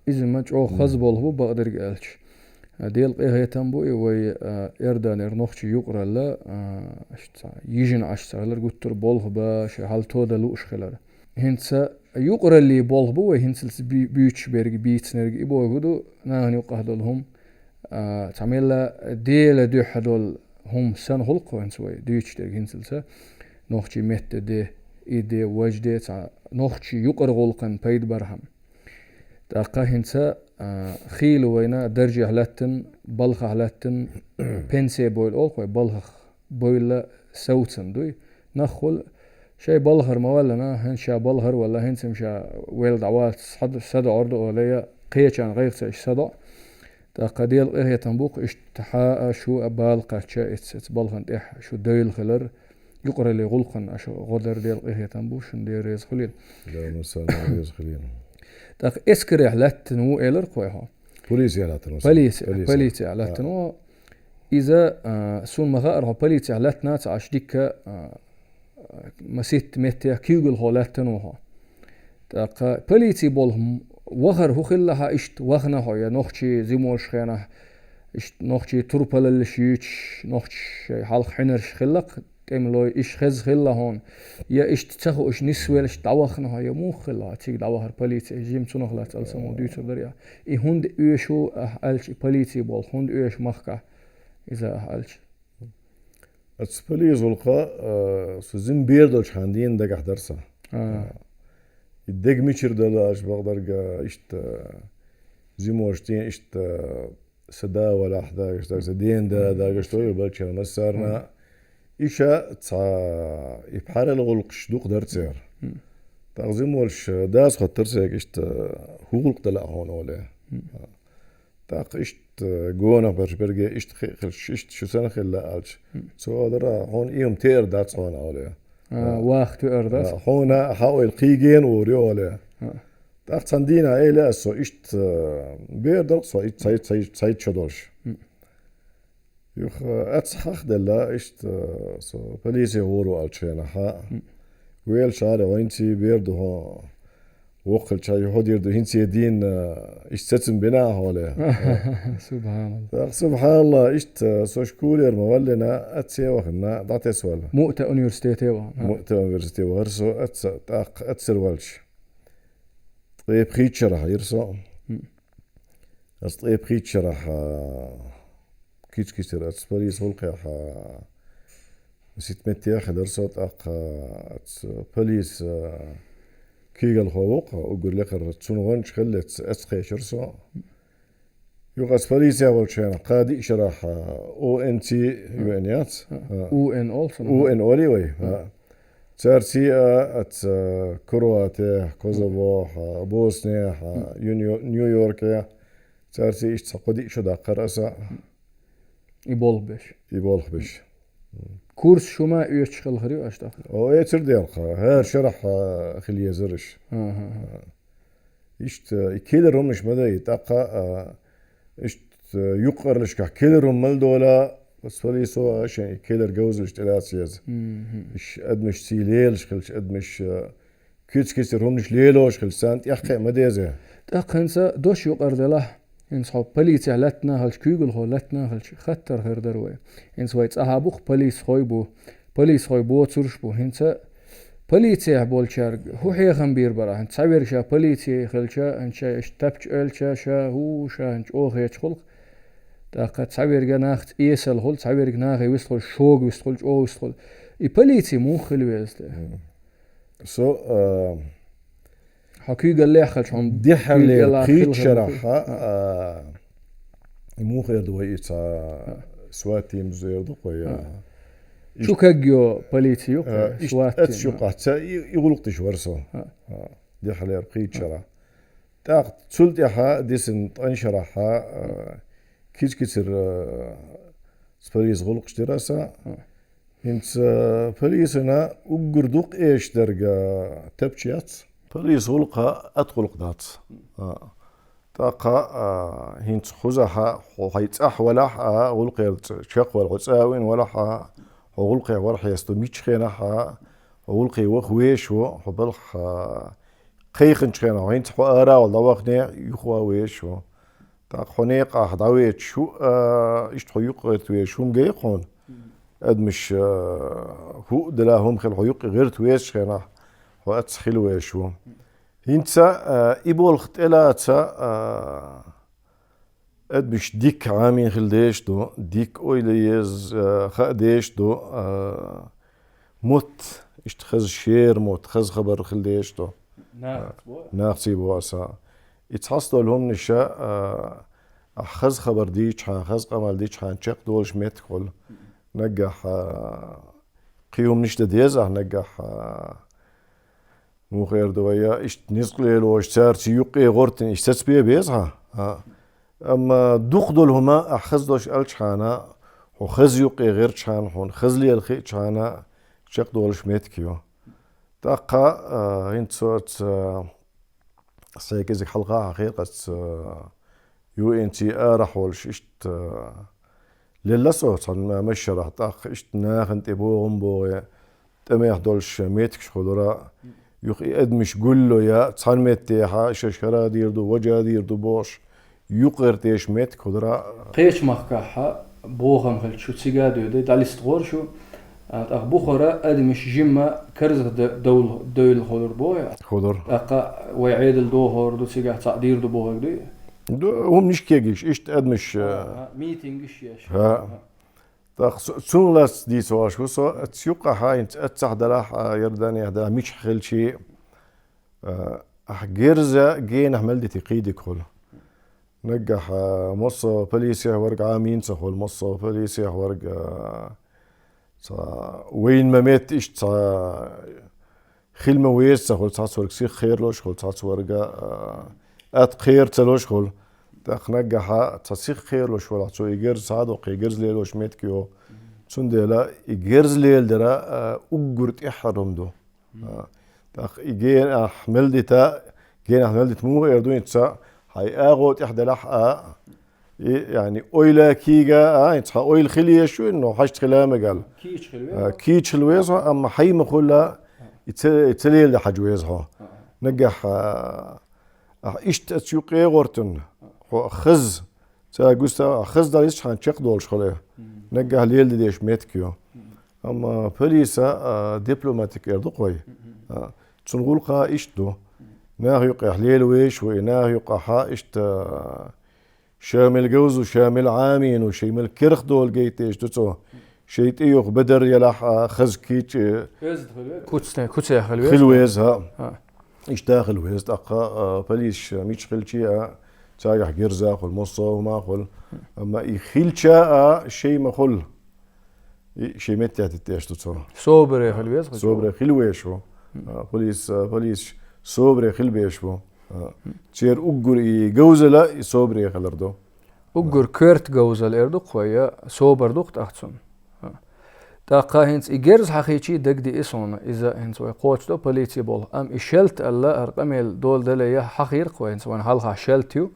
Иза ма чӀогӀа хаза болх бу, бакъдерг аьлча. Дела къинхетам бу и вай, а, Иорданера нохчий юкъаралла, а, иштта йижина Ӏаш ца хилар, гуттар а болх бан, шайн хьал тодан лууш хилар. ХӀинца юкъараллий болх бу вай хӀинцалц би-, буьйцуш берг, бийцинарг, и бохург ду, нахана юкъахь долу хӀума, а, цхьа мелла Делан дуьхьа долу хӀума санна хуьлу-кх хӀинца вай дуьйцуш дерг хӀинцалца. Нохчий метта де, и де, важа де, цхьа нохчий юкъара гӀуллакхана пайда бархьама. ТӀаккха хӀинца, а, хийла вайна даржехь лаьттина, балхахь лаьттина, пенсия бойла олу-кх вай, балхах бойла совцан дуй. Нах хуьлу шайн балхара ма валлана, хӀинца ша балхара валла, хӀинца-м ша велла дӀавац, схьа-, садоӀур ду оле, я кхечарна гӀайгӀа ца еш садоӀу. ТӀаккха Дела къинхетам бу-кх, иштта хьа а, шу а бала кхаьчча, эццу, эццу балхана тӀехь шу девлла хилар, юкъараллин гӀуллакхана аша гӀо дар, Дела къинхетам бу шуна, Дела реза хуьлийла. Дела массарна реза хуьлийла. ТӀаккха эскарехь лаьттина ву элира-кх вай хьо. Полицехь лаьттина ву. Полице-, полицехь лаьттина ву. Иза, а, суна ма хаара, хьо полицехь лаьттина ца Ӏаш дика, а, маситта меттехь куьйгалхо лаьттина ву хьо. ТӀаккха полици болх м-, вахар хӀун хилла хьан иштта вахана хьо, я нохчий зимолаш хенахь, иштта нохчий турпалаллаш юьйцуш, нохчий шайн хьалха хьуьнарш хилла-кх, тӀемалой, иштта хеза хилла хьуна, я иштта ца хууш нисвелча дӀавахана хьо, я муха хилла хьо цига дӀавахар полице, жима цунах лаьцна алсамо дуьйцур дара ахь. И хӀунда оьшу ахь аьлча, и полице болх хӀунда оьшу махкахь, иза ахь аьлча? Аса полисе гӀуллакх, а, со жима бер долчу хьан дийна дагахь дара сан. А. И дег мичара дала аша бакъдарга иштта, жимош дийна иштта, сан да валахь дагаш, даг сан ден да дагаш, тойр балчана массарна. Иша ца и пхьарел гӀуллакхаш дукха дара церан. ТӀаккха жима волуш дас хоттар церга иштта, хӀун гӀуллакх дала хьуна оле. ТӀаккха иштта гонах берш берге иштта хи-, хилш, иштта шу сана хилла аьлча. Цо дара хьуна и хӀума теар дац хьуна оле. А, ваха теар дац? А, хьуна хьан ойла кхийгена вур ю оле. А. ТӀаккха цхьана дийнахь элира аса, со иштта, э, бер дара со, итт, цхьайтта, цхьайтта, цхьайтта шо долуш. Юха, э, аса хьахделла, иштта, э, со полице гӀур ву аьллачу хенахь. Велаш гӀара, вайнций бер ду хьо, воккхалча юха дийр ду, хӀинца дийна, э, иштта сацам бина хьоле. Субханалла. Так, субханалла, иштта, э, со школера ма валлина, аса вахана, дӀатесвала. Муъта университете вахана. Муъта университете вахара со, аса, тӀаккха аса сир валча. Ткъе пхийтта шарахь йира со. Аса ткъе пхийтта шарахь, а, кийча-кийчара аса полисе гӀуллакхехь, а, сита меттехь а хилира со, тӀаккха аса полисе, а, куьйгалхо ву-кх, уггар лекхара цунна гӀоьнча хиллалц аса кхечира со. Юха аса полисе волчу хенахь, кхаа-диъ шарахь, а, О Н Ц ю эн яц? А, У Н олу цунах? У Н олий вай? А. Цаьрций а, аса Кроате, Козовохь, Боснехь, Нью-Йор-, Нью-Йорке. Цаьрций иштта цхьа кхо-диъ шо даккхара аса. И болх беш. И болх беш. Курс шу ма оьцуш хилла хир ю аша тахана? О, эцар делха. ХӀара шарахь, а, хила езараш. Аха, аха. Иштта, и кхелира хӀуманаш ма дай, тӀаккха, а, иштта, юккъарлашкахь кхелира хӀума мала дола, аса полисо а шайн и кхелира говзаллаш тӀелаца еза. Мгм. Иш адамаш ций лелаш хилча, адамаш, а, куьц-куьцара хӀуманаш лелош хилча, царна тӀехь кхиа ма деза. ТӀаккха хӀинца дош юкъара делахь, хӀинца хьо полицехь лаьттина а хилча, куьйгалхо лаьттина а хилча, хаттар хир дара вай. ХӀинца вай цӀахь а бу-кх полисхой бу, полисхой боцурш а бу. ХӀинца полицехь болчаьрга хӀун хьехам бийр бара? ХӀинца цхьаверг ша полице хилча, хӀинца ша иштта тапча аьлча, ша хӀу, ша хӀинца чӀогӀа хеташ хуьлу-кх. ТӀаккха цхьаверг нахаца эсала хуьлу, цхьаверг нахе вистхуьлу, шога вистхуьлу, чӀогӀа вистхуьлу. И полици муха хила веза те? Со, а, хьо куьйгаллехь хилча, хьуна дехьаллера куьйгаллехь хилла кхийчарахь, хилла. А, муха эр ду вай и цхьа, а, сватим зер ду-кх вай, а. Чу кагйо полици ю-кх, а, иш-, сватим, ацу юкъахь ца и, и гӀуллакх деш вара со. А. А, дехьаллера кхийчарахь. ТӀаккха цул тӀаьхьа дисина ткъан шарахь, а, кийча-кийчара, а, полисе гӀуллакхаш дира аса. А. ХӀинца полисана уггар дукха эшдерг тапча яц. Полисе гӀуллакх ат гӀуллакх дац. А. ТӀаккха, а, хӀинца кхузахь хьо хьайн цӀахь валахь а, гӀуллакхера ц-, чекхвала хьо цӀа а вина валахь а, хьо гӀуллакхе вара хьесто миччу хенахь а, хьо гӀуллакхе ваха везаш ву, хьо балхахь, а, кхайкхинчу хенахь, хьо хӀинца хьо ара а вала дӀавахане, юха ван везаш ву. ТӀаккха хьо некъахь дӀавечаш хӀу, а, иштта хьо юкъа гӀерта везаш хӀума гай-кх хьуна. Адамаш, а, хӀу а дела хӀума хила хьо юкъа гӀерта везачу хенахь, хьо аццахь хила везаш ву. ХӀинца, а, и болх тӀелаца, а, адамаш дика Ӏамийна хила дезаш ду, дика ойла еза, а, хаа дезаш ду, а, мотт, иштта хаза шера мотт, хаза хабар хила дезаш ду. Нахаца бо? Нахаций бо аса. И цхьацца долу хӀуманаш, а, ахь хаза хабар дийчхьана, хаза къамел дичхьана чекхдолуш меттиг хуьлу. Наггахь, а, кхин хӀуманаш дан деза ахь, наггахь, а, муха эр ду вай, иштта ницкъ лелош, цаьрца юккъе гӀортина, иштта сацабе беза хьан, а. Амма дукха долу хӀума ахь хаза долуш аьлчхьана, хьо хаза юккъе гӀертачхьана, хьуна хаза лела хиъчхьана, чекхдолуш меттиг ю. ТӀаккха, а, хӀинца соца, а, сайн кӀезиг хьалха а хьахийра аса, а, ю эн ци арахь волуш иштта, а, лелла со цхьана ма-, масшарахь, тӀаккха иштта нахана тӀе богӀам богӀе, тӀамех долуш меттигаш хуьлура, юха и адамаш гулло я, цхьана меттехьа, шаьш хӀара дийр ду, важа дийр ду бохуш, юкъара тешаш меттиг хуьлура. Кхечу махкахь бохам хилча шу цига а доьду, дӀалистхура шу. А, тӀаккха бухара адамаш жимма карзах д-, довла-, довла хулар боху. Хулар. ТӀаккха вай Ӏедал дохор ду, цигахь цхьаъ дийр ду бохург дуй? Ду, хӀума ниш кегиш, иштта адамаш, а, а, митингаш еш. ХӀа. ТӀаккха цу-, цунах лаьцна дийца ваш ву со, аца юккъахьа, хӀинца аццахь далахь, а, Иорданехь да, мичахь хилчи, а, ахь герза генахь мел дити кхийдиг хула. Наггахь, а, массо полисех варг Ӏамийна ца хула, массо полисех варг, а, цхьа вайна ма метта иштта цхьа хила ма веза ца хула, цхьацца варг сих кхералуш хула, цхьацца варга, а, атта кхера ца луш хула. ТӀаккха наггахьа цхьа сих кхералуш валахь, цо и герз схьа а доккху, и герз лелош меттиг йоху. Цундела и герз леладара, а, уггар тӀеххьара хӀума ду. А, тӀаккха и генахь мел дита, генахь мел дита муха эр ду хӀинца, хьайн агӀо тӀехь делахь а, и, яъни, ойла кийга а, хӀинца хьан ойла хила еш ю, но хьашт хила мегал. Кийча хила веза. А, кийча хила веза хьо, амма хьайн ма хула, и ца, и ца леладе хьажа веза хьо. А. Наггахь, а, ахь иштта аца юккъе гӀортун, хьо хаза, ца густа, а, хаза дан йиш хьан чекхдолуш хуьлу. Мгм. Наггахь леладе деш меттиг ю. Мгм. Амма полиса, а, дипломатик эр ду-кх вай. Мгм. А, цунна гӀуллакха иштта ду. Мгм. Наха юккъехь лела веш ву, и наха юккъахьа иштта, а, ша мел говза ву, ша мел Ӏамийна ву, шайн мел керх долу гайтеш ду цо. Шайн тӀе юха бедар ялахь а, хаза кийча, э, Куцне-, куцехь хила веза? Хила веза, хӀа. А. Иштта хила веза, тӀаккха, а, полисаш мича хилчи а, цигахь герза хула, массо а хӀума хула. Амма и хилча а, шайн ма хула. И шайн меттехь диттеш ду цо. Собаре хила веза, хӀа, собаре хила веш ву. А, полис, а, полисаш собаре хила беш бу. А, церан уггар и говзалла, и собаре хилар ду. Уггар коьрта говзалла эр ду-кх вай, я собар ду-кх тӀаккха цунна. ТӀаккха хӀинца и герз хьахийчи дагадеа суна, иза хӀинца вай кхочушдо полици болу. Амма и шелта аьлла, хӀара къамел дола дале, я хьахийра-кх вай хӀинца, вайн хьалха шелта ю.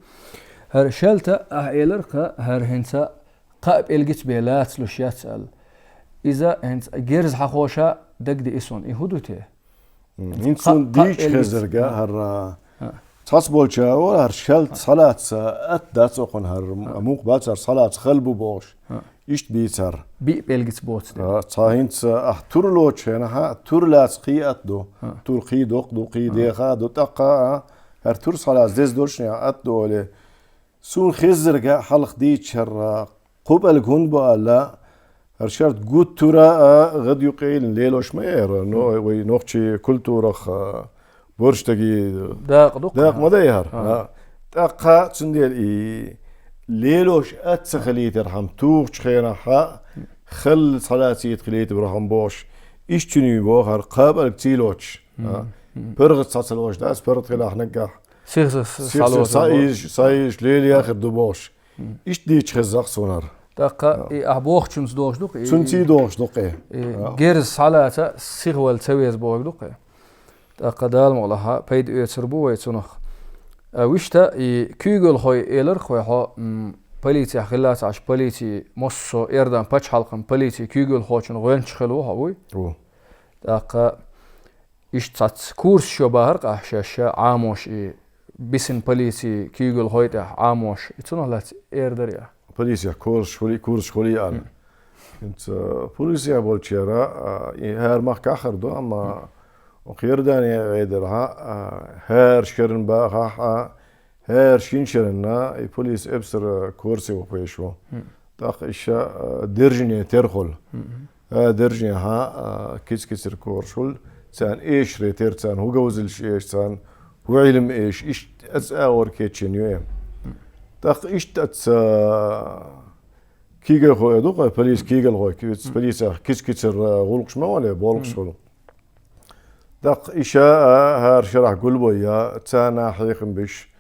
ХӀара шелта, ахь элира-кх, хӀара хӀинца кхаа пӀелгица бен лацалуш яц аьлла. Иза хӀинца герз хьахоша дагадеа суна. И хӀун ду те? М, хӀинца суна дийча хезарга, хӀара цхьацца болчара, хӀара шелта схьалаца атта дац окхунна, хӀара мукъа бац, хӀара схьалаца хала бу бохуш. Иштта бийцара. Биъ пӀелгица боцу. А, цхьа хӀинца ахь тур лоцучу хенахь, тур лаца кхин атта ду. Тур кхин доккха ду, кхин деха а ду, тӀаккха а, хӀара тур схьалаца деза долчу хенахь атта ду олий. Суна хезарга хьалха дийчара кху пӀелг хӀунда бу аьлла, хӀара шарт гуттара а гӀад юккъе йиллина лелош ма яра, но вай нохчийн культурах, а, борштаги дакъа ду-кх, дакъа ма дай хӀара. А. ТӀаккха цундела и лелош атта ца хилийтархьама, тухучу хенахь хала схьалацийта хилийтархьама бохуш, иштта чуьнан боху хӀара кхаа пӀелг цӀий лоцуш. А. ПаргӀат схьа ца лоцуш дац, паргӀат хилахь наггахь. Сих-, сих-, сих-, схьалоцуш схьаийзаш, схьаийзаш лелаяхар ду бохуш. Иштта дийча хеза-кх суна хӀара. ТӀаккха и ахь бохучунца догӀуш ду-кх и? Цунций догӀуш ду-кх и. И герз схьалаца сихвала ца веза бохург ду-кх и. ТӀаккха Дала мукъ лахь, пайда оьцур бу вай цунах. А, вуьшта и куьйгалхой элира-кх вай хьо, м, полицехь хилла ца Ӏаш, полици, массо а Иордан пачхьалкхан полици куьйгалхочун гӀоьнча хилла ву хьо, вуй? Ву. ТӀаккха иштта цхьацца курсаш йо бахара-кх ахь шаьш, Ӏамош и бисина полици куьйгалхой тӀехь Ӏамош, и цунах лаьцна эр дара я? Полицехь курсаш хуьлий, курсаш хуьлий аьлла. ХӀинца полицехь болчара, а, и хӀара махкахь хир ду, амма оха Иордане Ӏедалхьа, а, хӀара шеран бахахь а, хӀара шина шеран а и полис эпсар курсе вахвеш ву. ТӀаккха иша, а, держане тера хуьлу. А, держанехьа, а, кица-кицара кораш хуьлу, царна эшаре тера, царна хӀун говзаллаш эша, царна хӀун Ӏилма эша, иштта аца агӀор кечйина ю и. ТӀаккха иштта аца, а, куьйгалхой ду-кх, полис куьйгалхой, кица-, полисех кица-кицара, а, гӀуллакхаш ма вале, болхаш хуьлу. ТӀаккха иша, а, хӀара шарахь гулбой я, царна хьехам беш,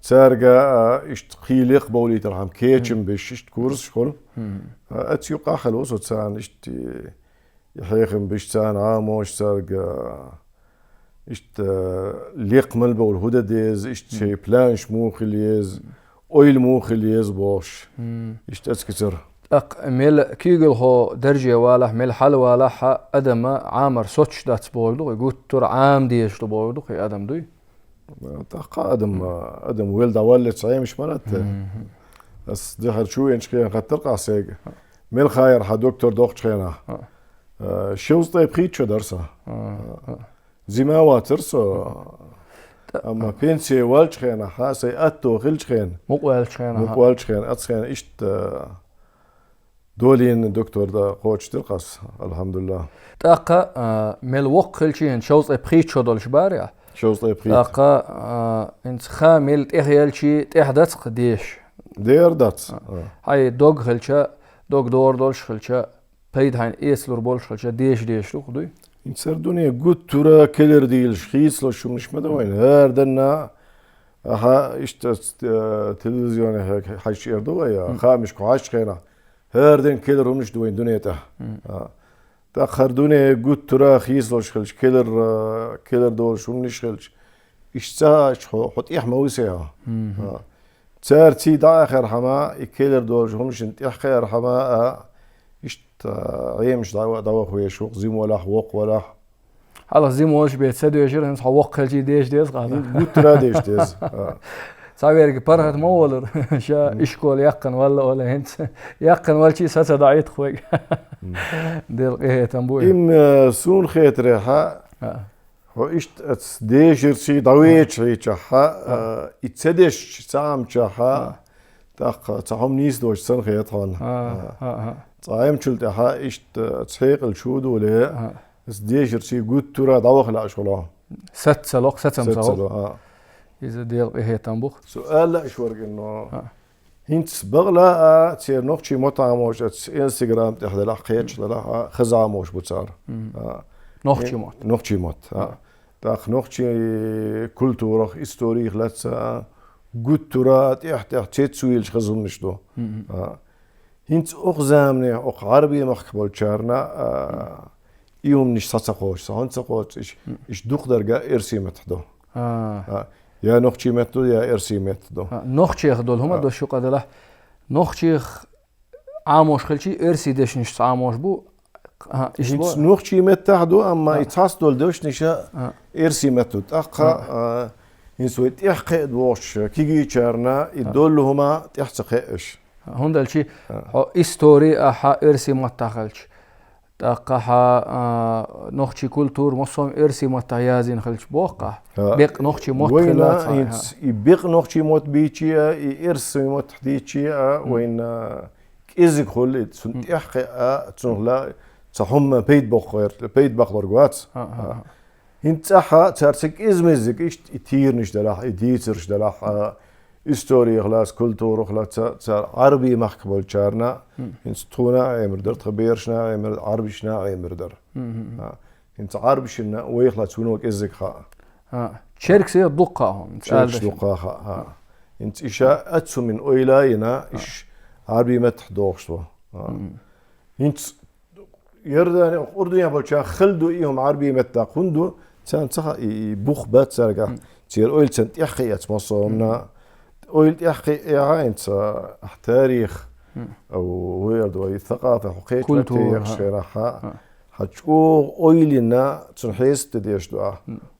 цаьрга, а, иштта кхин лекха бовлийтархьама кечам беш, иштта курсаш хуьлу. А, аца юккъахь хилла ву со царна иштта и хьехам беш, царна Ӏамош, цаьрга, а, иштта, а, лекха мел бовла хӀун дан деза, иштта шайн планаш муха хила еза, ойла муха хила еза бохуш. Иштта аца кицара. ТӀаккха мел куьйгалхо дарже валахь, мел хьалавалахь а, адама Ӏамар соцуш дац бохург ду-кх и, гуттара а Ӏама дезаш ду бохург ду-кх и адам, дуй? ТӀаккха адам, адам велла дӀаваллалц Ӏемаш ма дац те. Ас дехьара чу веанчу хенахь хаттар-кх ахь сайга. Мел хаьара хьан доктор дохучу хенахь? Э, шовзткъе пхийтта шо дара со. Зима вацар со. Амма пенсия валча хенахьа, сай атто хилча хена. Мукъа ваьлча хенахьа. Мукъа валча хена, ац хена иштта, э, долийна доктор да кхочушдира хас, алхьамдулиллахӀ. ТӀаккха, а, мел воккха хилчи хӀинца шовзткъе пхийтта шо долуш бара я? Шовзткъе пхийтта. ТӀаккха, а, хӀинца ха мел тӀехъелчи тӀехь дац-кх деша? Дера дац. А. Хьай дог хилча, дог дора долуш хилча, пайда хьайна эцалур болуш хилча, деша дезаш ду-кх дуй? ХӀинца хӀара дуьне гуттара а келар дийлаш, хийцалуш хӀуманаш ма ду вайна. ХӀара денна, аха, иштта, э, телевизионе хье-, хьаьжча эр ду вай, а, хаамашка хьаьжча хенахь, хӀара денна келар хӀуманаш ду вайн дуьне тӀехь. А. ТӀаккха хӀара дуьне гуттара а хийцалуш хилча, келар, э, келар долуш хӀуманаш хилча, иштта ца хьаьжча хьо, хьо тӀехь ма висий хьо. А. Цара ций дӀа а херхьама, и келар долчу хӀуманашна тӀехь кхеархьама а, иштта Ӏемаш дӀа-, дӀаваха веш ву-кх, зима валахь, воккха валахь. Хьалха зима волчу бен ца доьшура, хӀинца хьо воккха хилчий деша деза-кх, а? Гуттара а деша деза. А. Цхьаверг паргӀат ма волура, ша ишкола яьккхина валла а вала, хӀинца яьккхина валчий саца даӀийта-кх вайга. Делан къинхетам бу и. Им, э, суна хетарехьа, а. Хьо иштта аца дешарций дӀавеча хьийчахьа, а, и ца дешча ца Ӏамчахьа, тӀаккха цхьа хӀума нийса доцуш санна хета хьуна. А, а, а. Цхьа Ӏемачул тӀаьхьа иштта аца хьекъал чу доле, а, аца дешарций гуттара а дӀаваха лаьаш хуьлу. Саца локх, сацам ца ло. Саца ло, а. Иза Делан къинхетам бу-кх. Со ала лаьаш верг инно. А. ХӀинца бакъ ла а, церан нохчий мотт Ӏамош аца Instagram тӀехь делахь, кхечахь делахь, а, хаза Ӏамош бу цара. А. Нохчий мотт. Нохчий мотт, а. ТӀаккха нохчий культурах, историх лаьцна, а, гуттара а тӀехь-тӀехь цец вуьйлуш хаза хӀуманаш ду. А. ХӀинца окху замане, окху Ӏарбий махкахь болчарна, а, и хӀуманаш схьа ца кхочу, схьа хӀунда ца кхочу, иш, иш дукхадарга эрсий меттахь ду. А. А, я нохчий метта ду, я эрсий метта ду. А, нохчех долу хӀума дош юкъа делахь. Нохчех Ӏамош хилчий, эрсий дешнаш ца Ӏамош бу. А, иш бо- нохчий меттахь ду, амма и цхьацца долу дешнаш а эрсий метта ду. ТӀаккха, а, хӀинца вай тӀехь кхеа догӀучу кигийчарна и долу хӀума тӀехь ца кхеаш. ХӀунда аьлча хьо истори а хьан эрсий маттахь хилча, тӀаккха хьан, а, нохчий культура массо а эрсий маттахь язйина хилча боху-кх ахь. Бекъ нохчий мотт хилла ца хьан. И бекъ нохчий мотт бийчи а, и эрсий мотт дийчи а, вайна кӀезиг хуьлу и, цунна тӀехь кхеа, цунах ла, цхьа хӀумма пайда боккхур, пайда баккхалург вац. ХӀинца цӀахь цара ца кӀезмезиг иштта и тийранаш делахь, и дийцарш делахь, а, историх лаца, культурах лаца, цара Ӏарбий махкахь болчарна, хӀинца тхуна а Ӏемар дара, тхан берашна а Ӏемар, Ӏарбашна а Ӏемар дара. А, хӀинца Ӏарбашна вайх лаца вуно кӀеззиг хаьа. А, чергсех дукха хаьа хьуна, чергсех дукха хаьа, а. ХӀинца иша аццумин ойла а йина, иш Ӏарбий меттахь догӀуш ду. А. ХӀинца Иордани, Урдуне болчарах хала ду и хӀума Ӏарбий меттахь, хӀунда ду, царна ца хаьа и, и бух бац цаьргахь, церан ойла царна тӀехь кхиэц массо а хӀуманна. Ойла тӀехь кхиа а хьайна ца, ахь тарих, а, ву-, ву эр ду, и сакъафа хьо кхечу культура, меттехь ехаш хенахь, хьан чӀогӀа ойла йина, цунна хьесап де дезаш ду ахь.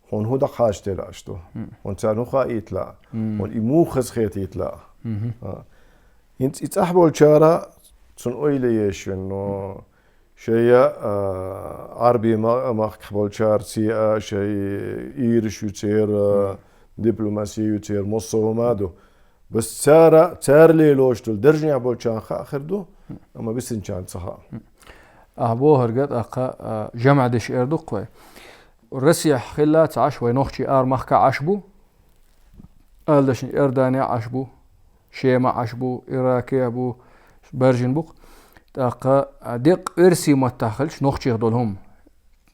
Хьуна хӀун дӀакхача делла аш ду? Хьуна царна хӀун хаийта лаьа? Хьуна и муха хазахетийта лаьа? А. ХӀинца и цӀахь болчара цунна ойла еш вина, ну, шайа, а, Ӏарбий ма-, махкахь болчарций а, шай ийраш ю церан, дипломаси ю церан, массо а хӀума а ду. Бас цара, цара лелош долу даржехь болчарна хаа хир ду, амма висинчарна ца хаьа. Ахь бохург а тӀаккха, а, жамӀ деш эр ду-кх вай. Россехь хилла ца Ӏаш, вай нохчий ара махкахь Ӏаш бу, ала дашна Иорданехь Ӏаш бу, Шема Ӏаш бу, Иракехь бу, баржина бу-кх. ТӀаккха, а, декъа оьрсий маттахь хилча нохчех долу хӀума.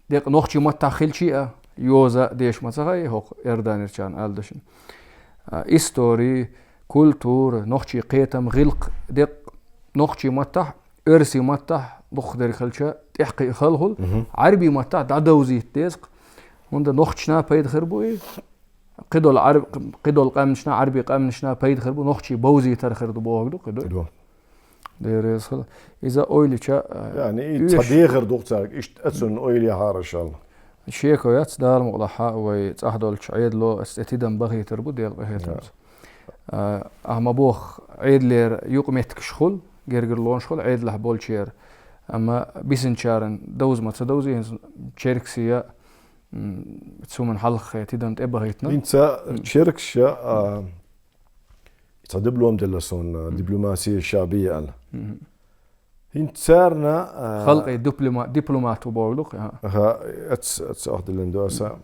Декъа нохчий маттахь хилчий а, йоза а деш ма ца хаьа хӀокху Иорданерчарна ала дашна. А, истори, культура, нохчий кхетам, гӀиллакх, декъа нохчий маттахь, оьрсий маттахь дукхахдерг хилча, тӀехь кхиа хала хуьлу, Ӏарбий маттахь дӀадовзийта деза-кх. ХӀунда нохчашна пайда хир бу и, кхидолу Ӏарб-, кхидолу къаьмнашна, Ӏарбий къаьмнашна пайда хир бу, нохчий бовзийтар хир ду бохург ду-кх и, ду? Ду. Дера реза хила. Иза ойла йича, а, яъни, и цхьа дехар ду-кх цаьрга, иштта а цунна ойла яхьара шал. Шеко яц, Дала мукъалахь, вай цӀахь долчу Ӏедало аса тӀе тидам бахийтар бу, Делан къинхетамца. А, ахьа ма боху, Ӏедалера юкъаметтигаш хуьлу, гергарлонаш хуьлу Ӏедалехь болчеран. Амма бисинчаран довза ма ца довзий, хӀинца Черксия, м, цуман хьалххе тидам тӀе бахийтина. ХӀинца Черксия, а, цхьа диплом делла суна, дипломасия шаъбия аьлла. ХӀинца царна, а, халкъе диплома-, дипломат ву бохург ду-кх, а. Аха, ац, ац ах диллина ду аса.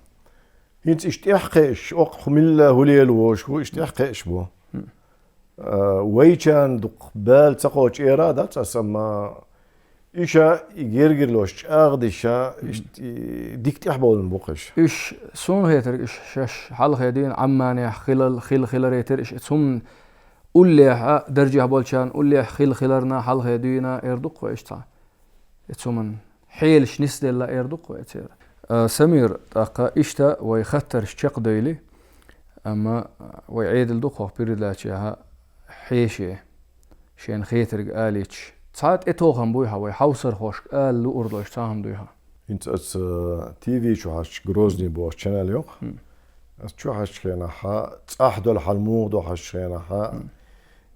ХӀинца иштта тӀехкхиъш, оккха хӀу милла хӀу лела вожаш ву, иштта тӀехкхиъш бу. А, вайчарна дукха бала ца кхочу эр а дац аса, амма иша и гергарлош чӀагӀдиша, иштта и дика тӀехбовлина бу-кх иша. Уьш, суна хетарг, уьш шаьш хьалхе дуьйна Ӏамманехь хилал-, хила-, хиларе терра, уьш цхьумма уллехь а, даржехь болчарна уллехь хила-, хиларна хьалхе дуьйна эр ду-кх вай иштта. И цуман хьелаш нисделла эр ду-кх вай церан. А, Самир, тӀаккха иштта вай хаттарш чекхдойли, амма вай Ӏедал ду-кх хӀокху передачехь хьеше, шена хетарг алийча. Цхьа тӀетохам буй хьан вай хьовсархошка ала луур долуш цхьа хӀума дуй хьан? ХӀинца аса, а, Т В чу хьаьжча, Грозный бохучу ченал йоккху. Аса чу хьаьжчу хенахь, цӀахь долу хьал муха ду хьаьжчу хенахь,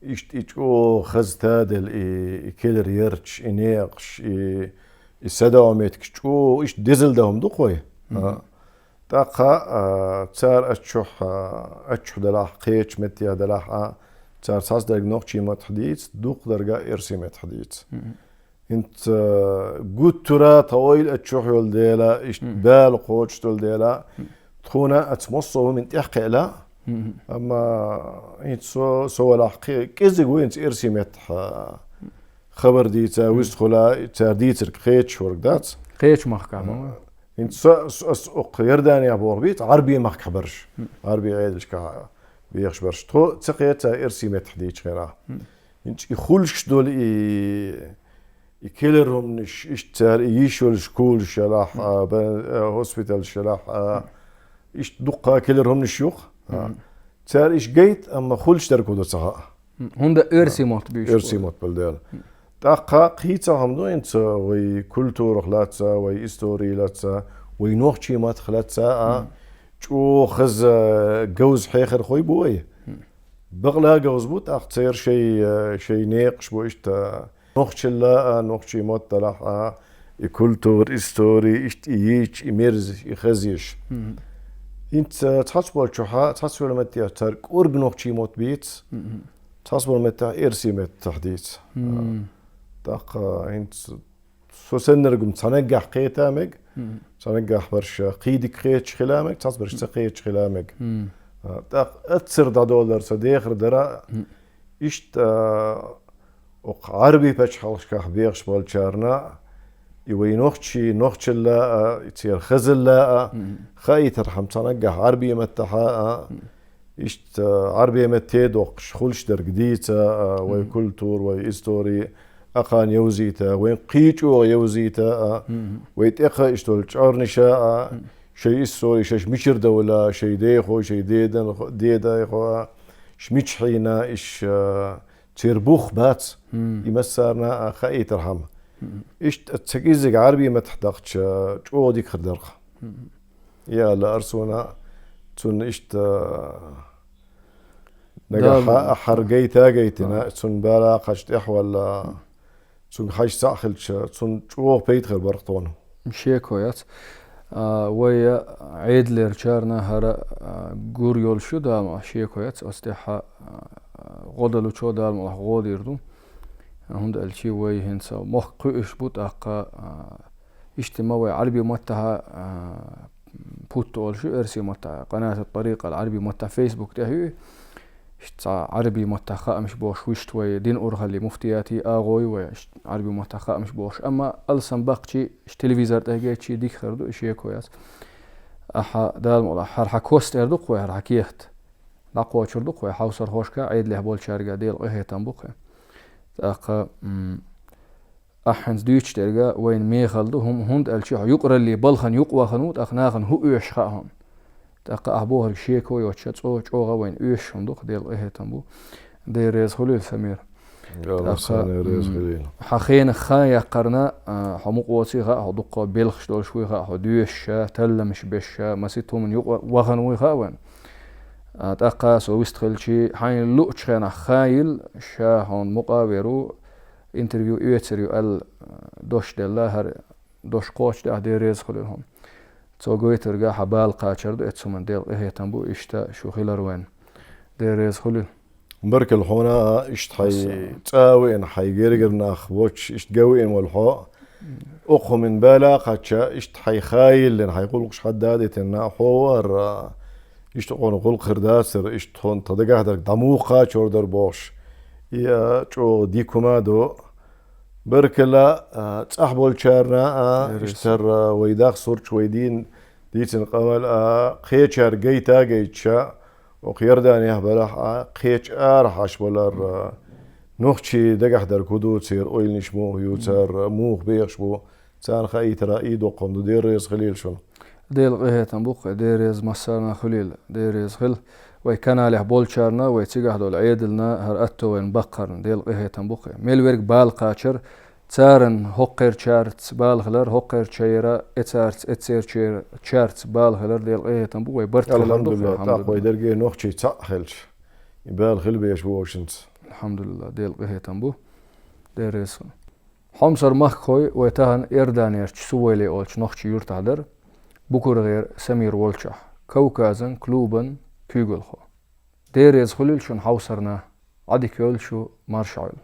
иштта и чӀогӀа хаза таделла, и, и келира ярташ, и некъаш, и, и садоӀу меттигаш чӀогӀа иштта дезалла дан хӀума ду-кх вай. А, тӀаккха, а, цара аччохь, а, аччохь делахь, кхечу меттехь делахь, а, цара цхьацца дерг нохчийн маттахь дийца, дукха дерг а эрсийн меттахь дийца. ХӀинца гуттара а тхан ойла аччохь йолу дела, иштта бала кхочуш долу дела, тхуна аса массо а хӀуманна тӀехкхиъла, амма хӀинца со, со валахь кхе-, кӀезиг ву хӀинца эрсийн меттахь, а, хабар дийца, вистхула, цара дийцарг кхечуш верг дац. Кхечу махкахь ма ву. ХӀинца со, со, ас оккха Иорданехь бохург бийца, Ӏарбийн махкахь барш. Ӏарбийн Ӏедалшкахь бехаш барш. Тхо ца кхета цара эрсийн меттахь дийцачу хенахь. ХӀинца и хуьлуш долу и, и келира хӀуманаш, иштта цара и йиш йолуш кулаш ялахь, а, бен-, а, госпиталш ялахь, а, иштта дуккха келира хӀуманаш ю-кх. А, цара иштта гайта, амма хуьлуш дерг хӀун ду ца хаьа. ХӀунда эрсийн мотт буьйцуш бу. Эрсийн мотт болу дела. ТӀаккха кхин а цхьа хӀума ду хӀинца вай культурах лаьцна, вай историх лаьцна, вай нохчийн маттах лаьцна а, чӀогӀа хаза говза хьехархой бу вай. Бакъала говза бу, тӀаккха церан шайн, шайн некъаш бу иштта. Нохчалла а, нохчийн мотт делахь а, и культура, истори, иштта и йийцаш, и мерзаш, и хазъеш. ХӀинца цхьацца болчохь, цхьацца велла меттехь цара кӀорга нохчийн мотт бийца, цхьацца болу меттехь эрсийн меттахь дийца. ТӀаккха хӀинца со саннарг-м цхьа наггахь кхета мега, цхьа наггахь барш кхин дика кхеташ хила мега, цхьацца барш ца кхеташ хила мега. А, тӀаккха аццара дӀадоллар ца дехар дара, иштта, а, оккха Ӏарбийн пачхьалкхашкахь бехаш болчарна, и вай нохчий, нохчалла а, и церан хазалла а, хаийтархьама цхьа наггахь Ӏарбийн маттахь а, иштта, Ӏарбийн метте доккхуш, хуьлуш дерг дийца, а, вай культура, вай истори, а, кхана йовзийта, вайн кхин чӀогӀа йовзийта, а, вай тӀекха иштта долу чӀорниша, а, шайн истори, шаьш мичара довла, шайн дехо, шайн дедан-, дедайхо, а, ш-, мича хьийна, иш, а, церан бух бац, и массарна а хаийтархьама. Иштта ца кӀеззиг Ӏарбийн маттахь дахча, чӀогӀа дика хир дара-кх. Я Алла, арсуна, цунна иштта, нагахь ахьар гайта а гайтина, цунна бала кхача тӀехвалла, цунга хьажа цхьаъ хилча, цунна чӀогӀа пайда хир бара-кх тхуна. Шеко яц. А, вай Ӏедалерчарна хӀара, а, гур йолуш ю, Дала мукъалахь, шеко яц, оцу тӀехь, а, гӀо далучо Дала мукъалахь гӀо дийр ду. ХӀунда аьлча вай хӀинца мохк кхуьуш бу, тӀаккха, а, иштта ма вай Ӏарбийн маттахь, а, путт олуш ю, эрсийн маттахь, Къанатат Тарикъ аьлла Ӏарбийн маттахь Facebook тӀехь ю. Иштта цхьа Ӏарбийн маттахь хаамаш бохуш вуьшта вай дин урхаллин муфтиятийн агӀо ю вай, иштта Ӏарбийн маттахь хаамаш бохуш. Амма алсам баккхича, иштта телевизор тӀехь геччи дика хир ду, и шеко яц. Ахьа, Дала мукъалахь, хӀара хьан кост эр ду-кх вай, хӀара хьан кехат. ДӀакхочур ду-кх вай хьовсархошка, Ӏедалехь болчаьрга Делан къинхетам бу-кх. ТӀаккха, м, ахь хӀинца дуьйцуш дерг а вайна мехала ду, хӀум-, хӀунда аьлча хьо юкъараллин балхана юкъа вахана ву, тӀаккха нахана хӀун оьшуш хаьа хьуна. ТӀаккха ахь бохург шеко йоцча, цӀо-, чӀогӀа вайна оьшуш хӀума ду-кх, Делан къинхетам бу. Дела реза хуьлийла, Самир. ТӀаккха, м, хьан хенах хан яккхарна, а, хьо мукъа воций хаьа, хьо дуккха белхаш долуш вуй хаьа, хьо доьшуш а, талламаш беш а, масийтта хӀуманна юкъа вахана вуй хаьа вайна. А, тӀаккха со вистхилчи, хьайна луучу хенахь хан йила, ша хьуна мукъа а вер ву, Интервью оьцур ю аьлла, дош делла, хӀара дош кхочушдеш, Дела реза хуьлийла хьуна. Цо гойтург хьан бала кхачар ду, эцу хӀуманна Дела къахетам бу, иштта шу хилар вайн. Дела реза хуьлийла. Баркалла хьуна, иштта хьай цӀа а веана, хьай гергара нах воцуш, иштта ган веана волу хьо. Оцу хӀуманна бала а кхаьчча, иштта хьай хан йиллина, хьай гӀуллакхаш хьадда а дитина, хьо вара, иштта хьуна гӀуллакх хир дацара, иштта хьуна тхан дагахь дерг дӀа муха кхачор дара бохуш. И а чӀогӀа дика хӀума а ду. Баркалла, а, цӀахь болчарна, а, Дела реза. Иштта хӀара вай даха сурташ, вай дийна дийцина къамел, а, кхечаьрга гайта а гайтча, оха Иорданехь балахь а, кхечу арахь Ӏаш балар, а, нохчийн дагахь дерг хӀун ду, церан ойланаш муха ю, цара муха бехаш бу, царна хаийтара и доккхун ду, Дела реза хуьлийла шуна. Дела къахетам бу кхе, Дела реза массарна хуьлийла, Дела реза хила. Вай каналехь болчарна, вай цигахь долу Ӏедална, хӀара атто вайна баккхарна, Дела къахетам бу кхе. Мел верг бала кхачар, царан хӀокхерчаьрца бала хилар, хӀокхерчаьра, эцарца, эццерчаьрца бала хилар, Дела къахетам бу, вай барт хилар ду кхе, АлхьамдулиллахӀ, тӀаккха вай алхьамдулиллахӀ. Дерриге нохчий цхьаъ хилча, и бала хила безаш бу вовшанца. АлхьамдулиллахӀ, Дела къахетам бу. Дела реза хуьлийла. Хьомсара махкахой, вай тахана Иорданерчу Сувайле олучу нохчийн юьртахь дара, БукургӀера Самир волчохь, Кавказан клубан куьйгалхо. Дела реза хуьлийла шуна хьовсарна, Ӏадика йойла шу, марша Ӏойла.